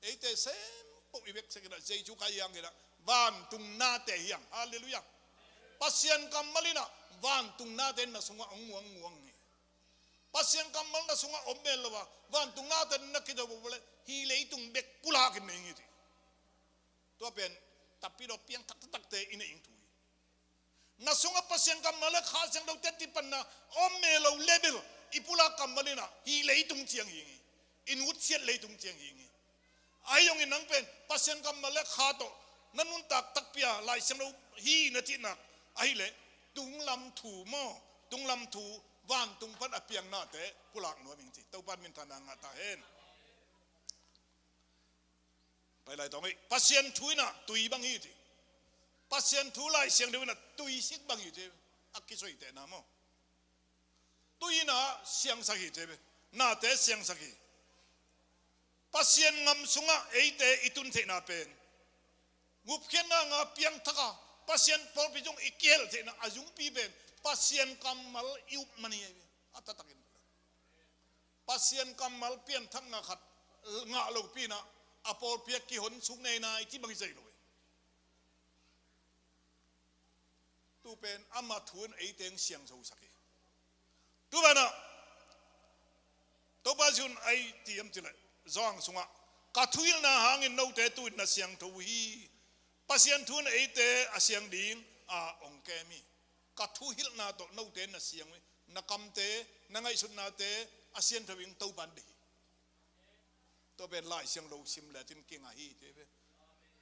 Eite sempoh i veksak in ah, Jesu Kha i hang in ah, vantung nate hi hang. Halleluiah. Pasian kammal in ah vantung nate na sungah hong muang muang hi. Pasian kammal na sungah om mel lo a, vantung nate na kizo bo leh, hih leitung bek pulak in na hi hi ci. Tua pen, tapi lo piang taktakte i na ing thu hi. Na sungah Pasian kammal le Kha Siangtho te tipanna om mel lo leh bel, i pulak kammal in ah hih leitung ciang hi ing hi. I nutsiat leitung ciang hi ing hi. Ahi zongin nang pen Pasian kammal le kha tawh na nuntak takpi a, Lai Siangtho hi na cih nak ahih leh, tunglam thu maw, tunglam thu, vantung pan a piang nate pulak nuam ing ci. Topan minthanna ngah ta hen. Pai lai tawng ei, Pasian thu in ah tui bang hi ci. Pasian thu Lai Siangtho in ah tuisik bang hi ci. A kisoitehna maw. Tui in ah siangsak hi ci. Nate siangsak hi. Pasian ngam sungah eite i tun theihna pen, gupkhiatna nga piangthak a, Pasian pawlpi sung i kihel theihna a zungpi pen Pasian kammal i up man hi. A taktakin Pasian kammal pianthakna khat ngah lopi in ah, a pawlpi ah kihon suk nei nai ci bang i zei lo hi. Tu pen ama thu in eite hong siangsosak hi. Tu banah Topa Jesu in a ci hiam cih leh, Johan sungah, ka thuhilhna hangin note tu-in na siangtho uh hi. Pasian thu in eite a siang ding a hong kem hi. Ka thuhilhna tawh note na siang uh hi. Na kamte, na ngaihsutnate a siangtho ding Topa in deih hi. Tua pen Lai Siangtho sim le cin kingah hi ci ve.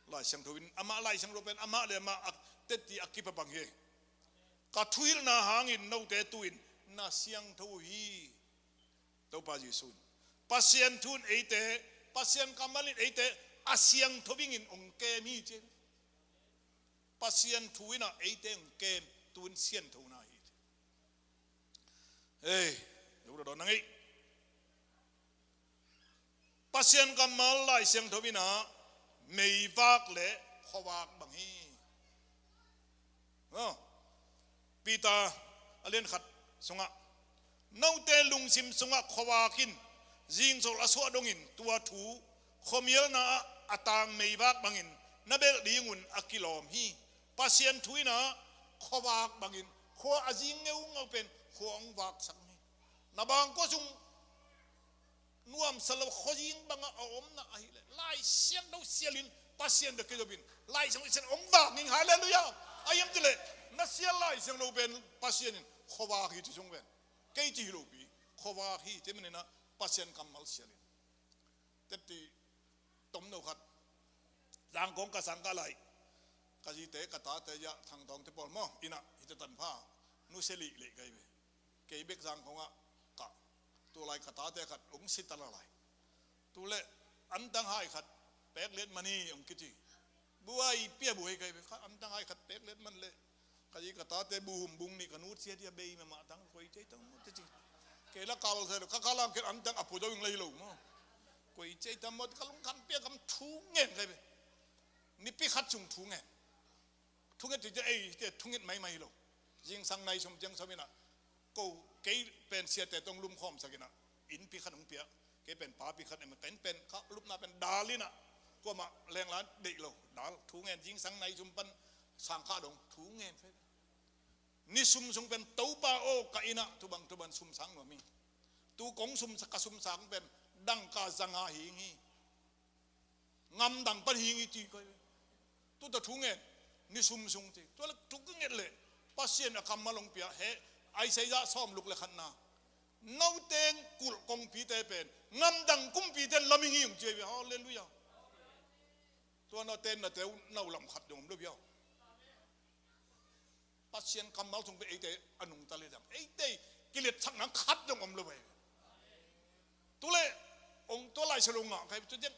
Lai Siangtho in amah Lai Siangtho pen amah le amah a teti a kipa bang hi. Ka thuhilhna hangin note tu-in na siangtho uh hi. Topa Jesu in Pasian thu in eite, Pasian kammal in eite a siangtho dingin hong kem hi ci. Pasian thu in ah eite hong kem, tu-in sianthona hi ci. Hei, lo dawn nang ei. Pasian kammal Lai Siangtho in ah meivak le khuavak bang hi. Aw, Peter a lian khat sungah, note lungsim sungah khuavak in zingsol a suah dongin tua thu khuamialna ah a tang meivak bangin na belh dingun a kilawm hi. Pasian thu in ah khuavak bangin khua a zing ngeungeu pen khua hong vaksak hi. Na bangkua sung nuamsa lo khuazing bangah a omna ahileh Lai Siangtho sialin Pasian bek kizopin Lai Siangtho sial hong vak ning, halleluiah. A hiam cileh na sial Lai Siangtho pen Pasian in khuavak hi ci sung pen kei ci hi lopi khuavak hi ci maninah Pasian kammal sialin. Tepti tomno khat Zangkong ka sang kah lai ka zite ka tate zia Thangtawngte pawl maw inah hite tanpha nusia lihleh kai ve. Kei bek Zangkong ah kah tulai ka tate khat hong sitala lai. Tuleh antang hai khat pek liat man hi hong kici. Buai pia buai kai ve khat antang hai khat pek liat man leh ka zi ka tate bu hum bung nih ka nut sia dia bei mahmah tang koi cei tang maw teci. Kei la kal sai lo ka kalam kei antang a pudo ing lai lo maw. Koi cei tang maw ka lungkhan pia kam thu ngen kai ve. Nipi khat sung thu ngen. Thunget ti te ei te thunget maimai lo. Zingsang nai sum tiang sawm inah ko kei pen siate tong lumkhawm sak inah innpi khat hong pia. Kei pen papi khat em kei pen ka lupna pen dal inah kuamah lengla deih lo dal thu ngen zingsang nai sum pan sangkha dong thu ngen fe. Ni sum sung pen Topa aw ka inah tubang tuban sum sang nuam hi. Tu kong sum ka sum sang pen dangka zanga hing hi. Ngamdang pan hing i ti kai ve. Tuta thu ngen ni sum sung ti tua le thu ka nget leh Pasian a kammal hong pia he Isaiah sawm luk le khatna. Note kulh kongpite pen ngamdang kumpite lam hing hi hong ci ve. Halleluiah. Tua na ten na teu nau lam khat dong om lo bia. Pasian kammal sung pen eite a nungta le dang eite kiletsakna khat dong om lo bai. Tule ong tua lai salung ngah kai tu jen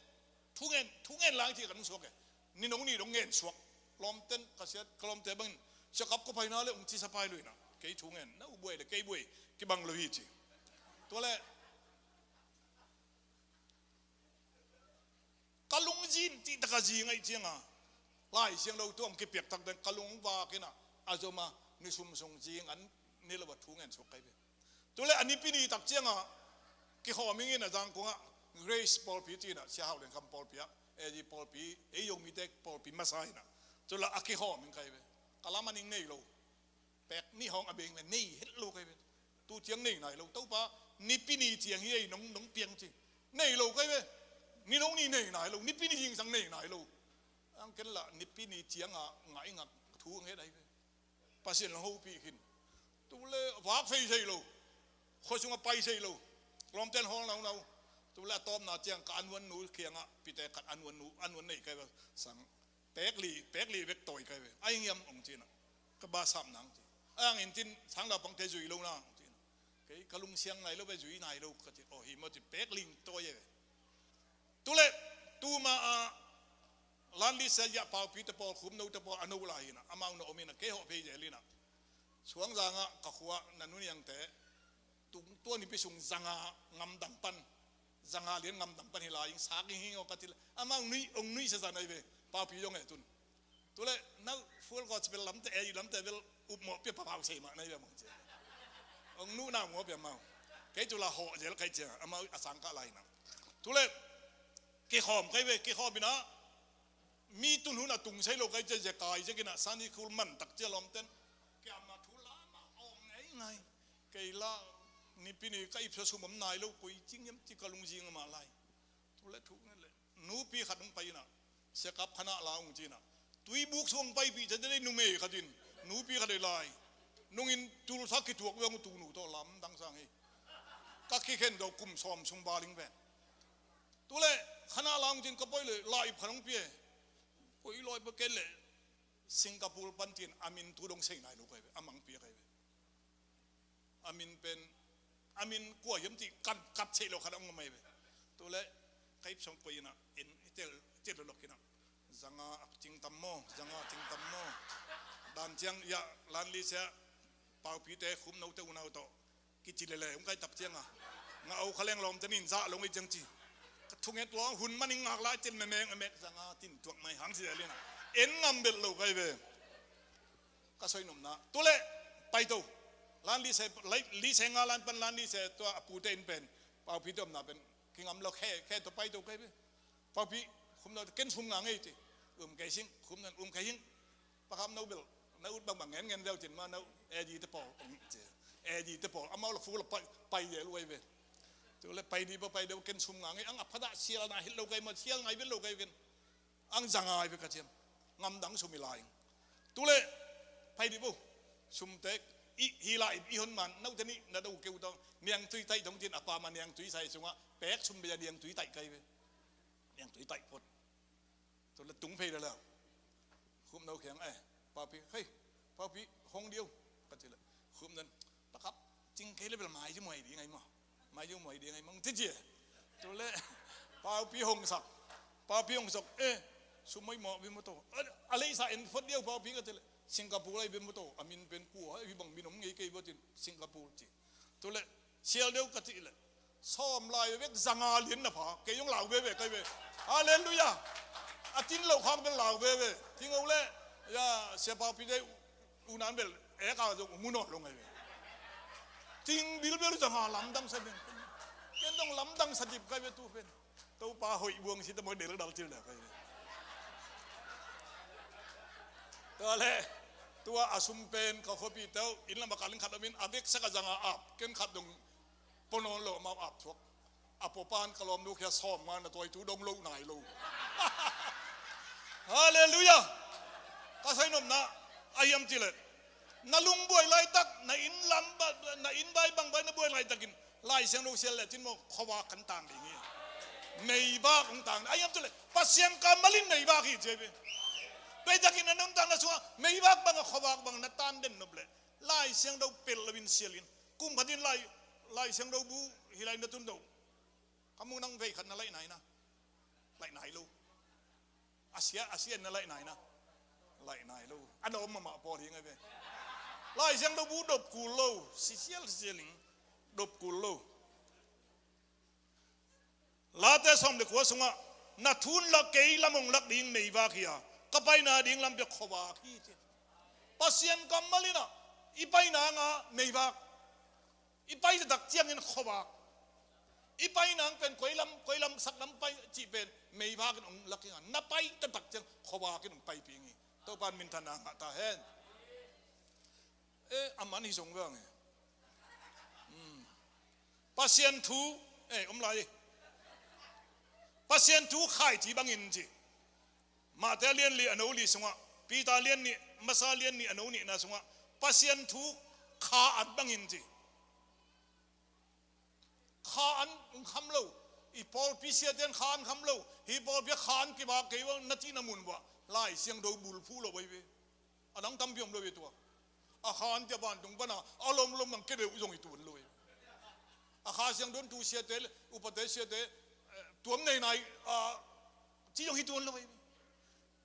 thu ngen thu ngen lang ti kan suak e. Ni nong ni dong ngen suak. Lawmten ka siat ka lawmte bangin siakap ko paina le ong tisa pai luina kei thu ngen na u buai le kei buai kibang lo hi ci. Tule ka lungzin ti taka zing ahi cianga Lai Siangtho tuam kipiak tak den ka lung vakinah a zoma ni sumsung zing an ni lo a thu ngen suak kai ve. Tule a nipi ni tak cianga kikhawm ingin a Zangkungah Grace pawlpi tinah Sia Hau Lian Kham pawlpi ah A G pawlpi ei yomite pawlpi masa inah tula a kikhawm ing kai ve. Ka lam a ning nei lo. Pek ni hawng a beng ve nei het lo kai ve. Tu ciang nei nai lo Topa nipi ni ciang hi ei nong nong piang ci. Nei lo kai ve. Ni nong ni nei nai lo nipi ni zingsang nei nai lo. Ang ken lah nipi ni cianga ngai ngak thu ang het ai ve. Pasian lang hopih khin. Tule vak fei sei lo. Khua sunga pai sei lo. Lawmten hawl naunau. Tule a tawpna ciang ka anuan nu kiangah pite khat anuan nu anuan nei kai ve. Sang pek li pek li vek tawi kai ve. Ai ngiam ong cina. Ka ba sap nang ci. Ang in tin sang la pangte zui lo nang cina. Kei ka lungsiang nai lo ve zui nai lo ka ci. Oh hi mo ci pek ling tawi ve. Tule tuma a lan li sa ya pau pi te pawl khum no te pawl a no la hina. Amau no omina kei ho phei je lina. Suang zanga ka khua na nuniangte tung tua nipi sung zanga ngamdang pan zanga lian ngamdang pan hi lai sak hi ngaw ka ti le amau nui ong nui sa zan ai ve. Pau pi dong e tun. Tule nau full gospel lamte ei lamte bel upmawh pia papau sei mah nai bia mong cia. Ong nu nau mawh pia mau. Kei tula hawh zel kai cia amau a sang ka lai na. Tule kikhawm kai ve kikhawm ina mi tun hun a tung sei lo kai cia zia kai zia kina sani khul man tak cia lawmten. Kiamna thu lama awng ngai ngai. Kei la nipi ni ka ipsa sum om nai lo koi cing yam ci ka lungzing mah lai. Tule thu ngai le. Nupi khat hong pai inah siakap khanah la hong ci inah tuibuk suang paipih cate dei numei khatin nupi khat dei lai nungin tulsa kituak ve hong tunu tawh lamdang sang hi. Ka kikhen do kum sawm sung baling pen Tule, khanah la hong cin ka poi le, la ip khat hong pia. Koi lawi pa ken le, Singapore pan tin, a min tu dong sei nai lo kai ve, a mang pia kai ve. A min pen, a min kua hiam ti kan kat sei lo khat hong mai ve. Tule, ka ip song poi ina, in, i tel, i tel lo lok ina. Zanga a ting tam maw, zanga a ting tam maw. Dan ciang, ya, lan li sia, Paupite, Khumno te unau to. Kici lele, hong kai tak cianga. Nga au kha leng lawm tenin zah lo ngei ciang ci. Ka thunget lawng hun maning ngak lai cin memeng emek zanga tin tuak mai hang si lelina. En ngam bel lo kai ve. Ka soi nomna. Tule, pai to. Lan li se, lai, li se nga lan pan lan li se tua a pute in pen. Paupite omna pen. Kingam lo khe, khe to pai to kai ve. Paupi, Khumno ken sum nga ngei ci. Um kei sing, Khumno um kei sing. Pakam no bel, na ut bangbang ngen ngen deuh cin ma no, A D te pawl, ong ci. A D te pawl, amau la fu la pai, pai deuh luai ve. Tule pai di ba pai deuh ken sum nga ngei, ang a phada sial na hit lo kai ma, sial ngai bel lo kai ken. Ang za ngai ve ka ciam. Ngam dang sum i lai. Tule, pai di bo. Sum tek, i, hi la i, i hon man, no te ni, na do keu tong, niang tui tai tong cin, a pa ma niang tui sai sunga, pek sum be niang tui tai kai ve. Niang tui tai pot. Tule tung phei le la. Khumno kiang, eh, Paupi, hei, Paupi, hong diu, ka ci le. Khumno, pakap, cing kei le bel mai ji muai di ngai ma. Mai ji muai di ngai ma, ci ci. Tule, Paupi hong sak. Paupi hong sak, eh, sum mai ma bi ma to. A, a lei sa en phot diu Paupi ka ci le. Singapore ai bi ma to. A min pen kua, hi bang min om ngei kei ba tin Singapore ci. Tule, sial deuh ka cih le. Sawm lai vek zanga lian na pha. Kei zong lau veve kai ve. Halleluiah. A tin lo khang bel lau veve. Ting o le. Ya, sia Paupi dei unan bel. E ka zong mu nawn lo ngai ve. Ting bilbel zanga lamdang sa ding. Ken dong lamdang sa dip kai ve tu pen. Topa hoih buang si ta maw del dal cil dah kai. Tua le, tua a sum pen ka khuapi teuh, inn lam a kal in khat om in, a veksak a zanga ap, ken khat dong pua nawn lo, amau ap thuak. A pua pan ka lawm nu khia sawm nga na tuai tu dong lo nai lo. Halleluiah. Ka sai nopna, a hiam cih le. Na lung buai laitak, na inn lam ba, na inn bai bang bai na buai laitakin, Lai Siangtho sial le cin maw, khuavak kan tang ding hi. Meivak hong tang. A hiam cih le, Pasian kammal in meivak hi ci hi. Tuaitakin na nuntakna sungah, meivak bang a khuavak bang na tan den nop le. Lai Siangtho pel lo in sial in. Kum khat in Lai, Lai Siangtho bu, hi lai na tun do. Ka mu nang vei khat na laih nai na. Laih nai lo. A sia, a sia na laih nai na. Laih nai lo. A dawm mahmah pawl hi ngai ve. Lai Siangtho bu dop kul lo. Sisial, sisial ing. Dop kul lo. Late sawm le kua sungah, na thun lak kei lam hong lak ding meivak hi a, ka paina ding lam pia khuavak hi ci. Pasian kammal in ah, i paina nga meivak. I pai taktak ciangin khuavak. I pai nang pen koi lam, koi lam sak lam pai cih pen meivak in hong lak ing a, na pai taktak ciang khuavak in hong paipi ing hi. Topa in minthanna ngah ta hen. Eh, a man hi zong vang e. Hmm. Pasian thu, eh, om lai. Pasian thu khaiti bangin ci. Mate lian li a no li sungah, Peter lian nih, masa lian nih a no nihna sungah, Pasian thu kha an bangin ci. Kha an kham lo, i pawlpi siate in kha an kham lo, hi pawlpi a kha an kibak kei uh a na cihna mun uh ah, Lai Siangtho bulphuh lo ahi ve. A dang tampi om lo ve tua. A kha an tia vantung pana a lomlom bang kei deuh zong hi tuan lo ve. A Kha Siangtho in tu siate, upate siate, eh, tuam nei nai, ah, ci zong hi tuan lo ve.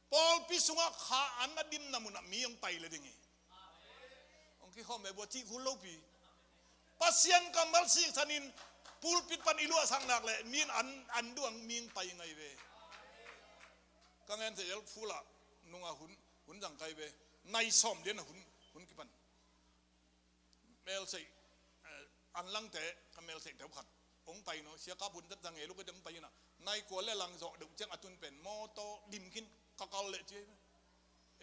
Pawlpi sungah kha an a dimna munah mi hong pai le ding hi. Hong kikhawm ve bua cih khul lopi. Pasian kammal siksanin pulpit pan i luahsak nak le mi in an, an duang mi hong pai ngai ve. Ka ngen thei el fulah nungah hun, hun zang kai ve. Nai sawm lian a hun, hun kipan. Melseih, eh, an langte, ka melseih teu khat. Hong pai no, sia kap hun zat zang e, luk e teng pai ina. Nai kua le lang zawh deuh ciang a tun pen, mawtaw dim khin, ka kal leh ci e.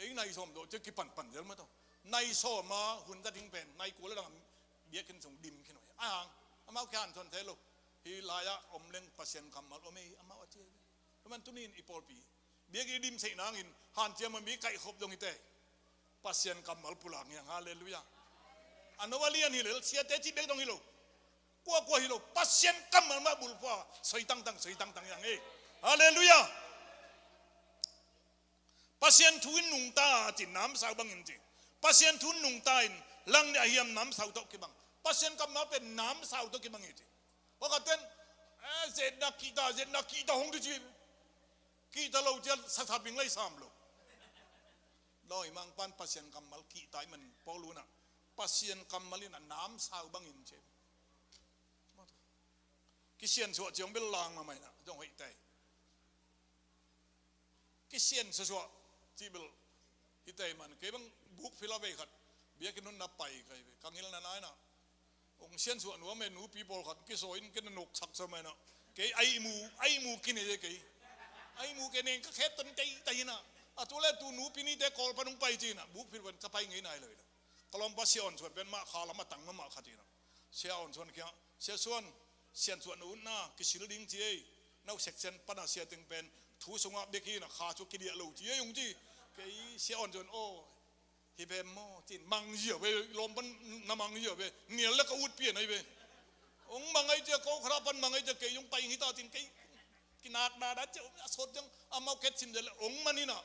Ei nai sawm zawh ciang kipan pan zel ma tawh. Nai sawm a hun zat ding pen, nai kua le lang biakinn sung dim khin uh. A hang, amau kian thon thei lo. Hi lai-ah om leng Pasian kammal om ei, amau a ci e. Tua man tuni in i pawlpi biakinn i dimseih nangin hanciam a mi kaihkhop dong hi te. Pasian kammal pulak ngiang, halleluiah. A no a lian hi lel, siate cih bek dong hi lo. Kuakua hi lo, Pasian kammal mah bulphuh a soi tangtang, soi tangtang hi hang ei. Halleluiah. Pasian thu in nungta a ci, namsau bangin ci. Pasian thu in nungta in, lang nih a hiam namsau tawh kibang. Pasian kammal pen namsau tawh kibang hi ci. Pawlkhat ten, eh, zetna kihta, zetna kihta hong ci ci. Kihta lo ciat sasaping lai sam lo. Dawimangpa'n Pasian kammal kihta ahih man Paul in ah, Pasian kammal in ah namsau bangin ci. Kisiansuah ci hong bel lang mahmah in ah, zong hoih tei. Kisiansuah ci bel hi tei man, kei bang buk phila vei khat, biakinn hun na pai kai ve, ka ngilna nai na. Hong siansuah nuam e, nupi pawlkhat kisawi in, kei na noksak sa mai na. Kei a ihmu, a ihmu kine e kei. A ihmu kei neng ka khet ton tei tei na. A tu le tu nupi nite Kawl pan hong pai ci na, buk phil pan ka pai ngei nai lo hi lo. Ka lawmpa Sia Awn Suan pen mah kha lam a tang mahmah khat hi na. Sia Awn Suan kiang, Sia Suan, siansuah na ut na, kisil ding ci ei. Nau section pan a sia teng pen, thu sungah bek hi na, kha cu kidiah lo ci ei hong ci. Kei Sia Awn Suan, aw, hi ve maw, cin mang zia ve, lawm pan na mang zia ve, nial le ka ut pian ai ve. Hong mang ai cia, ko khara pan mang ai cia, kei zong pai hita cin kei kinak na da cia, a sawt ciang amau ket sim zia le hong man hi na.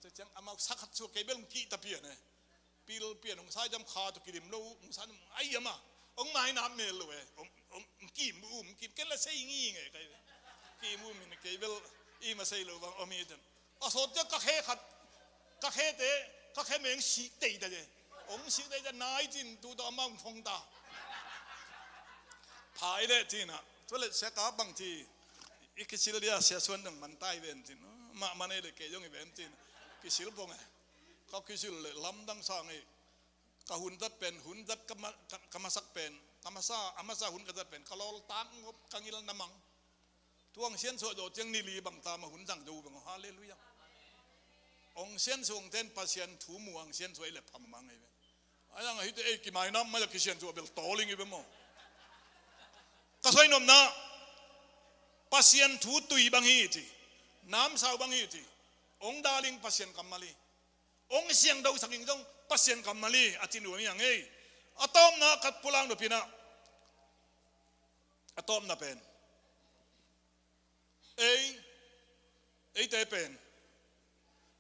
Cia ciang amau sakhat sua kei bel hong kihta pian e. Pil pian hong sai ciam kha tu kidim lo, hong san ai ama. Hong mai na mel lo e. Hong, hong kim um, kim ken la sei ngi nge kai ve. Kim um in kei bel i ma sei lo bang om hi ten. A sawt ciang ka khe khat, ka khe te, ka khe meng sik tei ta je. Hong sik tei ta nai cin tu tawh amah hong phong ta. Phai le cin ah. Tua le sia ka bang ci. I kisil dia Sia Suan dang man tai ven cin. Mah man ei le kei zong i ven cin. Kisil pong e. Ka kisil le lamdang sang ei. Ka hun zat pen, hun zat ka ma-, ka, ka masak pen. Ka masa, a masa hun ka zat pen. Ka lawl tang ngop ka ngil na mang. Tuang siansuah zawh ciang ni li bang ta mah hun zang zo bang. Halleluiah. Hong siansuah ten Pasian thu mu hang siansuah i le pham mang ei ve. A yang a hite ei kimainam mai a kisiansuah bel tawling i ve maw. Ka soi nopna Pasian thu tui bang hi ci. Namsau bang hi ci. Hong daling Pasian kammal hi. Hong siangtho saking zong Pasian kammal hi a ci nuam hi hang ei. A tawpna ka pulak nop hi na. A tawpna pen. Ei, eite pen.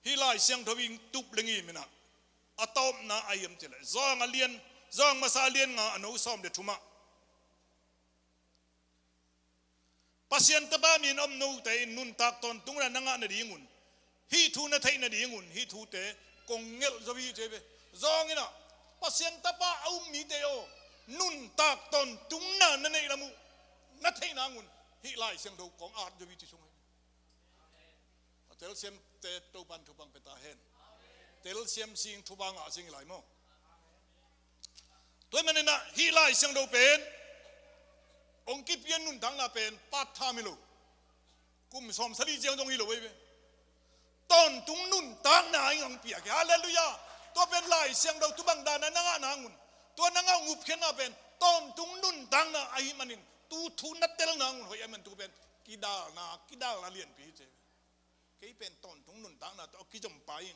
Hih Lai Siangtho in tup leng i minah. A tawpna a hiam cih leh. Zawng a lian, zawng masa a lian nga a no sawm le thumah. Pasian tapa min om note in nuntak tawntungna na ngah nadingun. Hih thu na theih nadingun, hih thute kong ngelh zo hi ci ve. Zawng inah, Pasian tapa a um mite aw, nuntak tawntungna na neih lam uh, na theih nangun, hih Lai Siangtho kong at zo hi ci sung hi. A telsiamte Topan thupang pia ta hen. Telsiam sing thupang ah sing hi lai maw. Tua hi maninah hih Lai Siangtho pen hong kipia nuntakna pen part time hi lo. Kum sawm sali ciang zong hi lo vei ve. Tawntung nuntakna in hong piak hi. Halleluiah. Tua pen Lai Siangtho thupang dana na ngah nangun, tua na ngah ngupkhiatna pen tawntung nuntakna ahi manin tu thu na tel nangun hoih ahi man tu pen kidalna, kidalna lianpi hi ci. Kei pen tawntung nuntakna tawh a kizom pa in,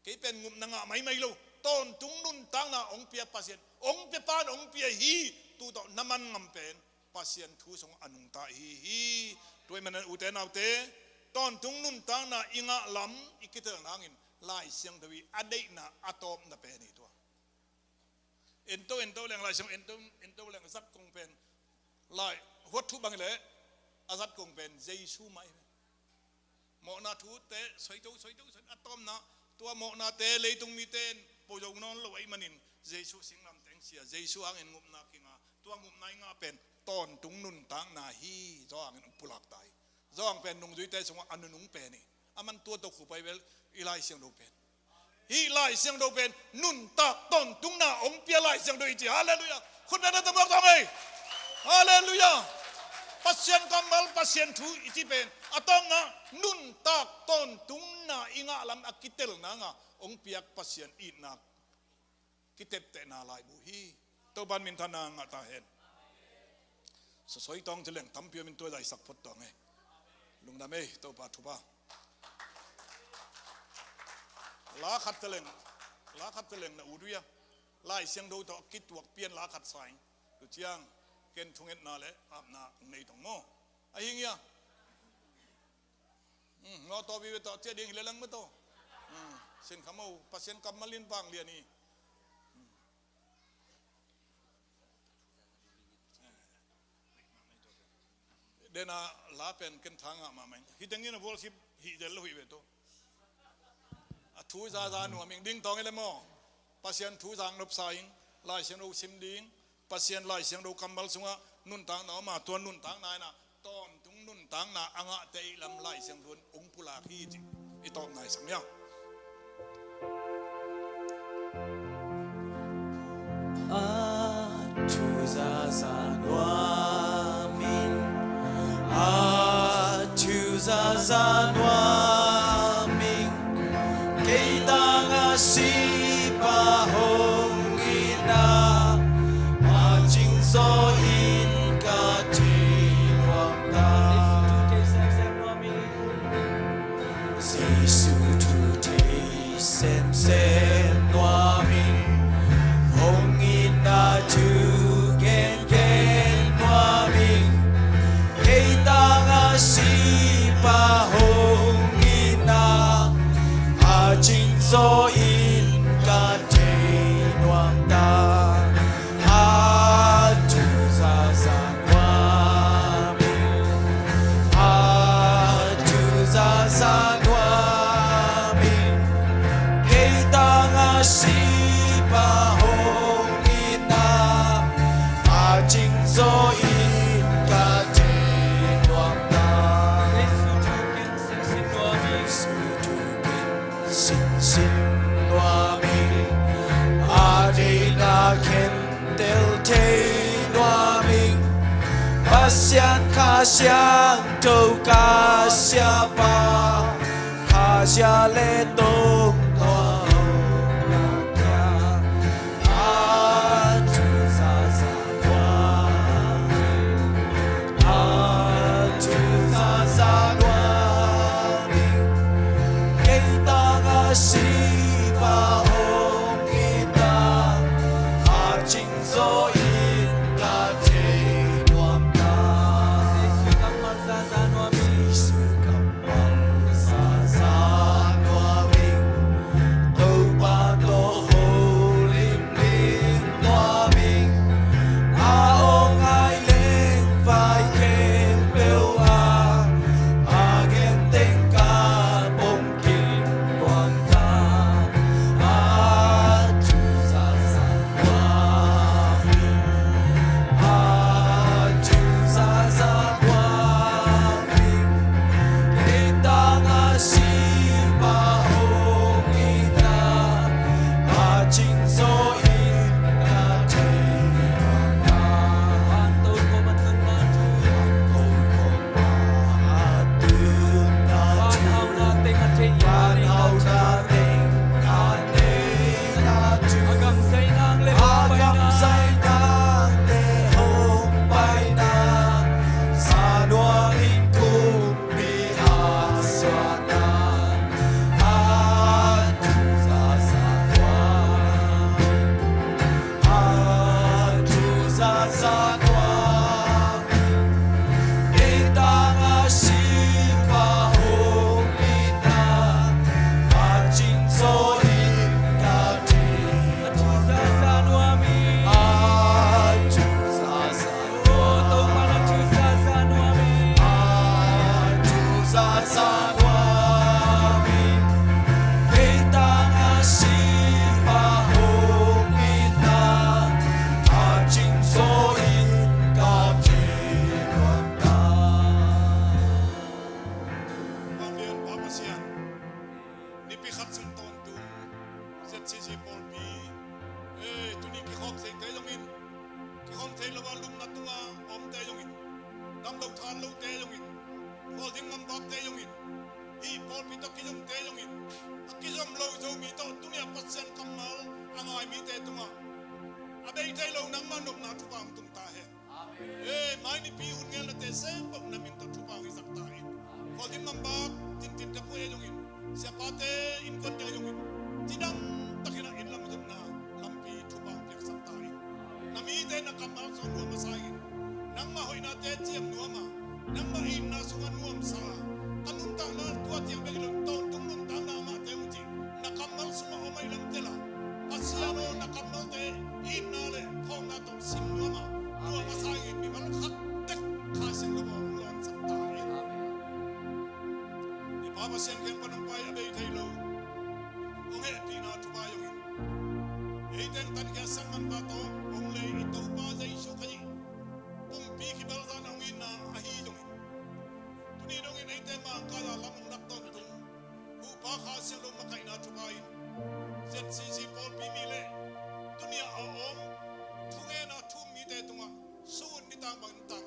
kei pen ngupna ngah maimai lo, tawntung nuntakna hong pia Pasian, hong pia pan hong pia hi. Tu tawh na man ngam pen Pasian thu sung a nungta hi hi. Tua hi manin ute naute, tawntung nuntakna i ngah lam i kitel nangin Lai Siangtho i a deihna a tawpna pen hi tua. Ento, ento leng Lai Siang, ento, ento leng zat kong pen. Lai, huat thu bang le, a zat kong pen, Jesu mai. Mawhna thute, soito, soito, soito, a tawpna, tua mawhnate, leitung mite, po zo nawn lo ahi manin, Jesu singlam teng sia, Jesu hangin ngupna kinga, tua ngupna i ngah pen, tawntung nuntakna hi, zawng hangin pulak ta hi. Zawng pen nungzuite sungah a nunung pen hi. A man tua tawh khupai bel i Lai Siangtho pen. Hih Lai Siangtho pen nuntak tawntungna hong pia Lai Siangtho hi ci. Halleluiah. Khutna na tamuak tawng ei. Halleluiah. Pasian kammal Pasian thu i ci pen a tawpna nuntak tawntungna i ngah lam a kitel nanga hong piak Pasian itna kiteptehna laibu hi. Topan minthanna ngah ta hen. Sasoi tawng ci leng tampi om in tua zaisak phot tawng e. Lungdam ei, Topa thupha. La khat ci leng, la khat ci leng na ut uh ia. Lai Siangtho tawh kituak pian la khat sa in. Tu ciang, Ken thungetna le apna nei tong maw. A hi ngia. Mawtaw vive tawh ciah ding hi le lang maw tawh. Sin kha maw, Pasian kammal in vanglian hi. Dena la pen ken tha ngah mahmah in. Hih tengin a worship hih zel lo hih ve tawh. A thu zaza nuam ing, ding tawng hi le maw. Pasian thu zang nopsa ing, Lai Siangtho sim ding, Pasian Lai Siangtho kammal sungah nuntakna om a, tua nuntakna inah tawntung nuntakna a ngahte ih lam Lai Siangtho in ung pulak hi ci. I tawpna i sak nia. A thu zaza nuam ing, a thu zaza nuam ing, kei tangah sipa hong itna, a cingzaw in ka thei nuam ta. Jesu thu thei semsem nuam ing, hong itna thu gengen nuam ing, kei tangah sipa hong itna, a cingzaw in ka thei nuam ta. A thu zaza nuam ing, a thu zaza nuam ing, kei tangah sipa hong itna, a cingzaw in ka thei nuam ta. Jesu thu ken sinsin nuam ing, a deihna khentel thei nuam ing, Pasian Kha Siangtho ka siapa, Kha Sia le tong tua a thu zaza nuam ing, a thu zaza nuam ing, kei tangah sipa hong itna, a cingzaw in ka thei nuam ta. Jesu kammal zaza nuam ing, Topa tawh holimlim nuam ing, a awng a leng vai khempeuh ah, a genteng ka pom kik nuam ta. A thu zaza nuam ing, a thu zaza nuam ing, kei tangah sipa hong itna, a cingzaw in ka thei nuam ta. Van tokhom a tunna thu, van tokhom a tunna thu, van hauhna teng a thei, van hauhna teng a neihna thu, a gamzai nang le a hong paina, gamzai nang le hong paina, za nuam ing kum pi a suahna, a thu zaza nuam ing, a thu zaza nuam ing, kei tangah sipa hong itna, a cingzaw in ka thei nuam ta. A thu zaza nuam ing, a thu zaza Topa na thu zaza nuam ing, a thu zaza nuam ing, kei tangah sipa hong itna, a cingzaw in ka thei nuam ta. Vanglian Pa Pasian, nipi khat sung tawntung Z C C pawlpi, eh, tuni kikhawm theite zongin, kikhawm thei lo a lupna tunga omte zongin, damlo than lote zongin, khualzin ngambakte zongin, hih pawlpi tawh kizomte zongin, a kizom lo Zomi tawh tuni a Pasian kammal a ngai mite tungah a bei thei lo nangmah nopna thupha hong tung ta hen. Amen. Eh, mai nipi hun ngelnate sem bawh na min tawh thupha hong hisak ta in. Amen. Khualzin ngambak tintin te phuai zongin, siapate innkuante zongin, cidam takin a inn lam zonna lampi thupha hong piaksak ta in. Amen. Na mite na kammal sawt nuam masa in. Nangmah hoihnate ciam nuam a, nangmah itna sungah nuamsa a, ka nuntakna tua ciang bek hi lo, tawntung nuntakna mahte mu cih na kammal sungah om ahih lam tel a, Pasian aw, na kammalte itna le phawkna tawh sim nuam a, nuam a sa in, mimal khat tek Kha Siangtho aw hong lawnsak ta in. I Pa Pasian kiang pan hong pai a bei thei lo, hong hehpihna thupha zongin, ei teng tankhia sang manpha tawh hong lei i Topa Jesu Khazih pumpi kibelzan a hong itna ahi zongin, tuni dongin eite mangkala lam hong dak tawntung Huhpa Kha Siangtho makaihna thupha in, Z C C pawlpi mi le tuni a om thungenna thu-um mite tungah sun nitang bangin tang